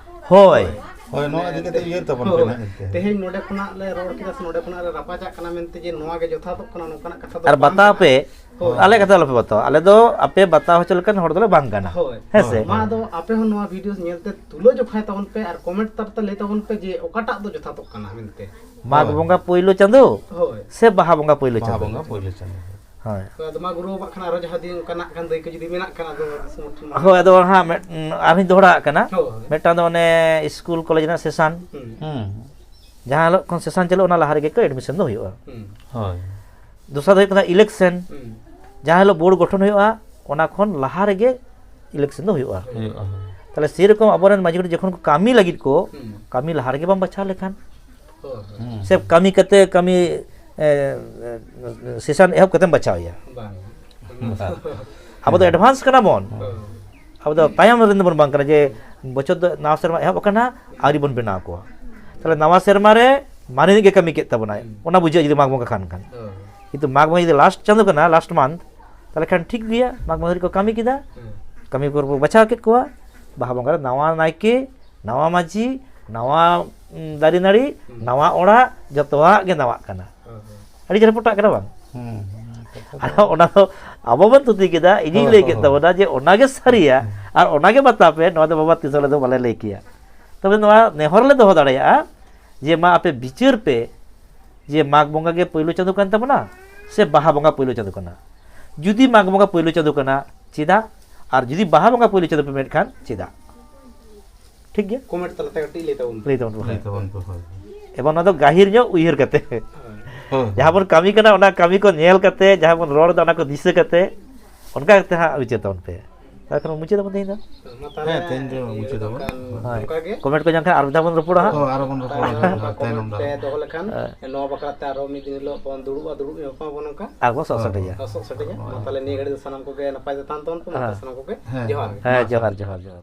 ᱦᱳᱭ᱾ ᱦᱳᱭ, ᱱᱚᱣᱟ ᱤᱫᱤ ᱠᱟᱛᱮ ᱩᱭᱦᱟᱹᱨ ᱛᱟᱵᱚᱱ ᱯᱮ ᱦᱳᱭ᱾ ᱱᱟᱦᱟᱜ ᱮᱱᱛᱮ᱾ ᱛᱮᱦᱮᱧ ᱱᱚᱰᱮ ᱠᱷᱚᱱᱟᱜ ᱞᱮ ᱨᱚᱲ ᱠᱮᱫᱟ ᱥᱮ ᱱᱚᱰᱮ ᱠᱷᱚᱱᱟᱜ ᱞᱮ ᱨᱟᱯᱟᱪᱟᱜ ᱠᱟᱱᱟ ᱢᱮᱱᱛᱮ ᱡᱮ ᱱᱚᱣᱟ ᱜᱮ ᱡᱚᱛᱷᱟᱛᱚᱜ ᱠᱟᱱᱟ, ᱱᱚᱝᱠᱟᱱᱟᱜ ᱠᱟᱛᱷᱟ ᱫᱚ ᱟᱨ ᱵᱟᱝ ᱵᱟᱛᱟᱣ ᱠᱟᱱᱟ᱾ ᱯᱮ, ᱦᱳᱭ᱾ ᱟᱞᱮ ᱠᱟᱛᱷᱟ ᱟᱞᱚᱯᱮ ᱵᱟᱛᱟᱣᱟ, ᱟᱞᱮ ᱫᱚ ᱟᱯᱮ ᱵᱟᱛᱟᱣ ᱦᱚᱪᱚ ᱞᱮᱠᱟᱱ ᱦᱚᱲ ᱫᱚᱞᱮ ᱵᱟᱝ ᱠᱟᱱᱟ᱾ ᱦᱳᱭ᱾ ᱦᱮᱸ ᱥᱮ? ᱢᱟ ᱟᱫᱚ ᱟᱯᱮ ᱦᱚᱸ ᱱᱚᱣᱟ videos ᱧᱮᱞ ᱛᱮ ᱛᱩᱞᱟᱹ ᱡᱚᱠᱷᱟᱭ ᱛᱟᱵᱚᱱ ᱯᱮ ᱟᱨ comment ᱛᱟᱞᱟᱛᱮ ᱞᱟᱹᱭ ᱛᱟᱵᱚᱱ ᱯᱮ ᱡᱮ ᱚᱠᱟᱴᱟᱜ ᱫᱚ ᱡᱚᱛᱷᱟᱛᱚᱜ ᱠᱟᱱᱟ ᱢᱮᱱᱛᱮ᱾ ᱢᱟᱜᱽ ᱦᱳᱭ᱾ ᱵᱚᱸᱜᱟ ᱯᱳᱭᱞᱳ ᱪᱟᱸᱫᱳ ᱦᱳᱭ᱾ ᱥᱮ ᱵᱟᱦᱟ ᱵᱚᱸᱜᱟ ᱯᱳᱭᱞᱳ ᱵᱟᱦᱟ ᱪᱟᱸᱫᱳ? ᱵᱚᱸᱜᱟ ᱯᱳᱭᱞᱳ ᱪᱟᱸᱫᱳ᱾ ᱦᱳᱭ᱾ ᱦᱳᱭ, ᱟᱫᱚ ᱢᱟ ᱜᱩᱨᱩ ᱵᱟᱵᱟ ᱠᱷᱟᱱ ᱟᱨᱚ ᱡᱟᱦᱟᱸ ᱫᱤᱱ ᱚᱱᱠᱟᱱᱟᱜ ᱠᱷᱟᱱ ᱫᱟᱹᱭᱠᱟᱹ ᱡᱩᱫᱤ ᱢᱮᱱᱟᱜ ᱠᱷᱟᱱ ᱟᱫᱚ ᱫᱤᱥᱚᱢ ᱦᱚᱲ ᱴᱷᱮᱱ ᱢᱟ᱾ ᱦᱳᱭ, ᱟᱫᱚ ᱦᱟᱸᱜ ᱢᱤᱫ, ᱟᱨᱦᱚᱸᱧ ᱫᱚᱦᱲᱟᱣᱟᱜ ᱠᱟᱱᱟ᱾ ᱦᱳᱭ᱾ ᱢᱤᱫᱴᱟᱝ ᱫᱚ ᱚᱱᱮ ᱥᱠᱩᱞ ᱠᱚᱞᱮᱡᱽ ᱨᱮᱱᱟᱜ session᱾ ᱦᱩᱸ᱾ ᱦᱩᱸ᱾ ᱡᱟᱦᱟᱸ ᱦᱤᱞᱳᱜ ᱠᱷᱚᱱ session ᱪᱟᱹᱞᱩᱜ, ᱚᱱᱟ ᱞᱟᱦᱟ ᱨᱮᱜᱮ ᱠᱚ admission ᱫᱚ ᱦᱩᱭᱩᱜᱼᱟ᱾ ᱦᱩᱸ᱾ ᱦᱳᱭ᱾ ᱫᱚᱥᱟᱨ ᱫᱚ ᱦᱩᱭᱩᱜ ᱠᱟᱱᱟ election᱾ ᱦᱩᱸ᱾ ᱡᱟᱦᱟᱸ ᱦᱤᱞᱳᱜ board ᱜᱚᱴᱷᱚᱱ ᱦᱩᱭᱩᱜᱼᱟ, ᱚᱱᱟ ᱠᱷᱚᱱ ᱞᱟᱦᱟ ᱨᱮᱜᱮ election ᱫᱚ ᱦᱩᱭᱩᱜᱼᱟ᱾ ᱦᱩᱭᱩᱜᱼᱟ, ᱦᱳᱭ᱾ ᱛᱟᱦᱚᱞᱮ ᱥᱮᱨᱚᱠᱚᱢ ᱟᱵᱚᱨᱮᱱ ᱢᱟᱹᱡᱷᱤ ᱜᱚᱰᱮᱛ ᱡᱚᱠᱷᱚᱱ ᱠᱚ ᱠᱟᱹᱢᱤ ᱞᱟᱹᱜᱤᱫ ᱠᱚ, ᱦᱩᱸ᱾ ᱠᱟᱹᱢᱤ ᱞᱟᱦᱟ ᱨᱮᱜᱮ ᱵᱟᱢ ᱵᱟᱪᱷᱟᱣ ᱞᱮᱠᱷᱟᱱ, ᱦᱳᱭ, ᱦᱳᱭ᱾ ᱦᱩᱸ᱾ ᱥᱮ ᱠᱟᱹᱢᱤ ᱠᱟᱛᱮ ᱠᱟᱹᱢᱤ, ᱮ, ᱮ, ᱥᱮᱥᱚᱱ ᱮᱦᱚᱵ ᱠᱟᱛᱮᱢ ᱵᱟᱪᱷᱟᱣ ᱮᱭᱟ? ᱵᱟᱝ᱾ ᱟᱵᱚ ᱫᱚ ᱮᱰᱵᱷᱟᱱᱥ ᱠᱟᱱᱟ ᱵᱚᱱ᱾ ᱦᱳᱭ᱾ ᱟᱵᱚ ᱫᱚ ᱛᱟᱭᱚᱢ ᱨᱮᱱ ᱫᱚᱵᱚᱱ ᱵᱟᱝ ᱠᱟᱱᱟ ᱡᱮ ᱵᱚᱪᱷᱚᱨ ᱫᱚ ᱱᱟᱣᱟ ᱥᱮᱨᱢᱟ ᱮᱦᱚᱵ ᱟᱠᱟᱱᱟ, ᱟᱹᱣᱨᱤ ᱵᱚᱱ ᱵᱮᱱᱟᱣ ᱠᱚᱣᱟ᱾ ᱛᱟᱦᱚᱞᱮ ᱱᱟᱣᱟ ᱥᱮᱨᱢᱟ ᱨᱮ ᱢᱟᱨᱮ ᱜᱮ ᱠᱟᱹᱢᱤ ᱠᱮᱫ ᱛᱟᱵᱚᱱᱟᱭ, ᱦᱩᱸ᱾ ᱚᱱᱟ ᱵᱩᱡᱷᱟᱹᱜᱼᱟ ᱡᱩᱫᱤ ᱢᱟᱜᱽ ᱵᱚᱸᱜᱟ ᱠᱷᱟᱱ ᱠᱷᱟᱱ᱾ ᱦᱳᱭ᱾ ᱠᱤᱱᱛᱩ ᱢᱟᱜᱽ ᱵᱚᱸᱜᱟ ᱡᱩᱫᱤ ᱞᱟᱥᱴ ᱪᱟᱸᱫᱳ ᱠᱟᱱᱟ, ᱞᱟᱥᱴ ᱢᱟᱱᱛᱷ, ᱛᱟᱦᱚᱞᱮ ᱠᱷᱟᱱ ᱴᱷᱤᱠ ᱜᱮᱭᱟ, ᱢᱟᱜᱽ ᱵᱚᱸᱜᱟ ᱫᱷᱟᱹᱨᱤᱡ ᱠᱚ ᱠᱟᱹᱢᱤ ᱠᱮᱫᱟ, ᱦᱩᱸ᱾ ᱠᱟᱹᱢᱤ ᱯᱚᱨ ᱵᱚ ᱵᱟᱪᱷᱟᱣ ᱠᱮᱫ ᱠᱚᱣᱟ, ᱵᱟᱦᱟ ᱵᱚᱸᱜᱟ ᱨᱮ ᱱᱟᱣᱟ ᱱᱟᱭᱠᱮ, ᱱᱟᱣᱟ ᱢᱟᱹᱡᱷᱤ, ᱱᱟᱣᱟ, ᱩᱸ, ᱫᱟᱨᱮ ᱱᱟᱹᱲᱤ, ᱦᱩᱸ᱾ ᱱᱟᱣᱟ ᱚᱲᱟᱜ, ᱡᱚᱛᱚᱣᱟᱜ ᱜᱮ ᱱᱟᱣᱟᱜ ᱠᱟᱱᱟ᱾ ᱦᱳᱭ, ᱦᱳᱭ᱾ ᱟᱹᱰᱤ ᱪᱮᱦᱨᱟ ᱯᱚᱴᱟᱜ ᱠᱟᱱᱟ ᱵᱟᱝ? ᱦᱩᱸ, ᱦᱩᱸ, ᱠᱟᱛᱷᱟ ᱫᱚ ᱟᱫᱚ ᱚᱱᱟ ᱫᱚ ᱟᱵᱚ ᱵᱚᱱ ᱛᱷᱩᱛᱤ ᱠᱮᱫᱟ, ᱤᱧᱤᱧ ᱦᱳᱭ, ᱞᱟᱹᱭ ᱦᱳᱭ, ᱠᱮᱫ ᱦᱳᱭ᱾ ᱛᱟᱵᱚᱱᱟ ᱡᱮ ᱚᱱᱟᱜᱮ ᱥᱟᱹᱨᱤᱭᱟ, ᱦᱩᱸ᱾ ᱟᱨ ᱚᱱᱟᱜᱮ ᱵᱟᱛᱟᱣ ᱯᱮ, ᱱᱚᱣᱟ ᱫᱚ ᱵᱟᱵᱟ ᱛᱤᱥ ᱦᱚᱸ ᱟᱞᱮ ᱫᱚ ᱵᱟᱞᱮ ᱞᱟᱹᱭ ᱠᱮᱭᱟ᱾ ᱛᱚᱵᱮ ᱱᱚᱣᱟ ᱱᱮᱦᱚᱨ ᱞᱮ ᱫᱚᱦᱚ ᱫᱟᱲᱮᱭᱟᱜᱼᱟ ᱡᱮ ᱢᱟ ᱟᱯᱮ ᱵᱤᱪᱟᱹᱨ ᱯᱮ ᱡᱮ ᱢᱟᱜᱽ ᱵᱚᱸᱜᱟ ᱜᱮ ᱯᱳᱭᱞᱳ ᱪᱟᱸᱫᱳ ᱠᱟᱱ ᱛᱟᱵᱚᱱᱟ ᱥᱮ ᱵᱟᱦᱟ ᱵᱚᱸᱜᱟ ᱯᱳᱭᱞᱳ ᱪᱟᱸᱫᱳ ᱠᱟᱱᱟ? ᱡᱩᱫᱤ ᱢᱟᱜᱽ ᱵᱚᱸᱜᱟ ᱯᱳᱭᱞᱳ ᱪᱟᱸᱫᱳ ᱠᱟᱱᱟ, ᱪᱮᱫᱟᱜ? ᱟᱨ ᱡᱩᱫᱤ ᱵᱟᱦᱟ ᱵᱚᱸᱜᱟ ᱯᱳᱭᱞᱳ ᱪᱟᱸᱫᱳ ᱯᱮ ᱢᱮᱱᱮᱫ ᱠᱷᱟᱱ, ᱪᱮᱫᱟᱜ? ᱴᱷᱤᱠ ᱜᱮᱭᱟ? ᱠᱚᱢᱮᱱᱴ ᱛᱟᱞᱟᱛᱮ ᱠᱟᱹᱴᱤᱡ ᱞᱟᱹᱭ ᱛᱟᱵᱚᱱ ᱯᱮ᱾ ᱞᱟᱹᱭ ᱛᱟᱵᱚᱱ ᱯᱮ, ᱦᱳᱭ᱾ ᱞᱟᱹᱭ ᱛᱟᱵᱚᱱ ᱯᱮ, ᱦᱳᱭ᱾ ᱮᱵᱚᱝ ᱱᱚᱣᱟ ᱫᱚ ᱜᱟᱹᱦᱤᱨ ᱧᱚᱜ ᱩᱭᱦᱟᱹᱨ ᱠᱟᱛᱮ᱾ ᱦᱳᱭ᱾ ᱦᱳᱭ᱾ ᱡᱟᱦᱟᱸ ᱵᱚᱱ ᱠᱟᱹᱢᱤ ᱠᱟᱱᱟ, ᱚᱱᱟ ᱠᱟᱹᱢᱤ ᱠᱚ ᱧᱮᱞ ᱠᱟᱛᱮ, ᱡᱟᱦᱟᱸ ᱵᱚᱱ ᱨᱚᱲ ᱮᱫᱟ, ᱚᱱᱟ ᱠᱚ ᱫᱤᱥᱟᱹ ᱠᱟᱛᱮ, ᱚᱱᱠᱟ ᱠᱟᱛᱮ ᱦᱟᱸᱜ ᱩᱭᱦᱟᱹᱨ ᱛᱟᱵᱚᱱ ᱯᱮ᱾ ᱛᱟᱦᱚᱞᱮ ᱠᱷᱟᱱ ᱢᱩᱪᱟᱹᱫ ᱟᱵᱚᱱ ᱛᱮᱦᱮᱧ ᱫᱚ᱾ ᱢᱟ ᱛᱟᱦᱚᱞᱮ ᱦᱮᱸ, ᱛᱮᱦᱮᱧ ᱫᱚ ᱤᱭᱟᱹ ᱢᱩᱪᱟᱹᱫ ᱟᱵᱚᱱ᱾ ᱠᱷᱟᱱ ᱦᱳᱭ᱾ ᱱᱚᱝᱠᱟ ᱜᱮ᱾ ᱠᱚᱢᱮᱱᱴ ᱠᱚ ᱧᱟᱢ ᱠᱷᱟᱱ ᱟᱨ ᱢᱤᱫ ᱫᱷᱟᱣ ᱵᱚᱱ ᱨᱚᱯᱚᱲᱟ ᱦᱟᱸᱜ᱾ ᱦᱳᱭ, ᱟᱨᱚ ᱵᱚᱱ ᱨᱚᱯᱚᱲᱟ ᱛᱟᱭᱚᱢ ᱦᱟᱸᱜ, ᱫᱟᱨᱟᱢ᱾ ᱛᱟᱦᱮᱱ ᱯᱮ ᱫᱚᱦᱚ ᱞᱮᱠᱷᱟᱱ ᱦᱳᱭ᱾ ᱱᱚᱣᱟ ᱵᱟᱠᱷᱨᱟ ᱛᱮ ᱟᱨᱚ ᱢᱤᱫ ᱫᱤᱱ ᱦᱤᱞᱳᱜ ᱵᱚᱱ ᱫᱩᱲᱩᱵᱼᱟ, ᱫᱩᱲᱩᱵ ᱧᱟᱯᱟᱢ ᱟᱵᱚᱱ ᱱᱚᱝᱠᱟ᱾ ᱟᱨ ᱵᱚᱱ ᱥᱚᱜ ᱦᱳᱭ᱾ ᱥᱮᱴᱮᱡᱟ᱾ ᱟᱨ ᱥᱚᱜ ᱥᱮᱴᱮᱡᱟ᱾ ᱢᱟ ᱦᱳᱭ᱾ ᱛᱟᱦᱚᱞᱮ ᱱᱤᱭᱟᱹ ᱜᱷᱟᱹᱲᱤᱡ ᱫᱚ ᱥᱟᱱᱟᱢ ᱠᱚᱜᱮ ᱱᱟᱯᱟᱭ ᱛᱮ ᱛᱟᱦᱮᱱ ᱛᱟᱵᱚᱱ ᱯᱮ, ᱦᱮᱸ᱾ ᱥᱟᱱᱟᱢ ᱠᱚᱜᱮ ᱦᱮᱸ, ᱡᱚᱦᱟᱨ ᱜᱮ᱾ ᱡᱚᱦᱟᱨ, ᱡᱚᱦᱟᱨ, ᱡᱚᱦᱟᱨ᱾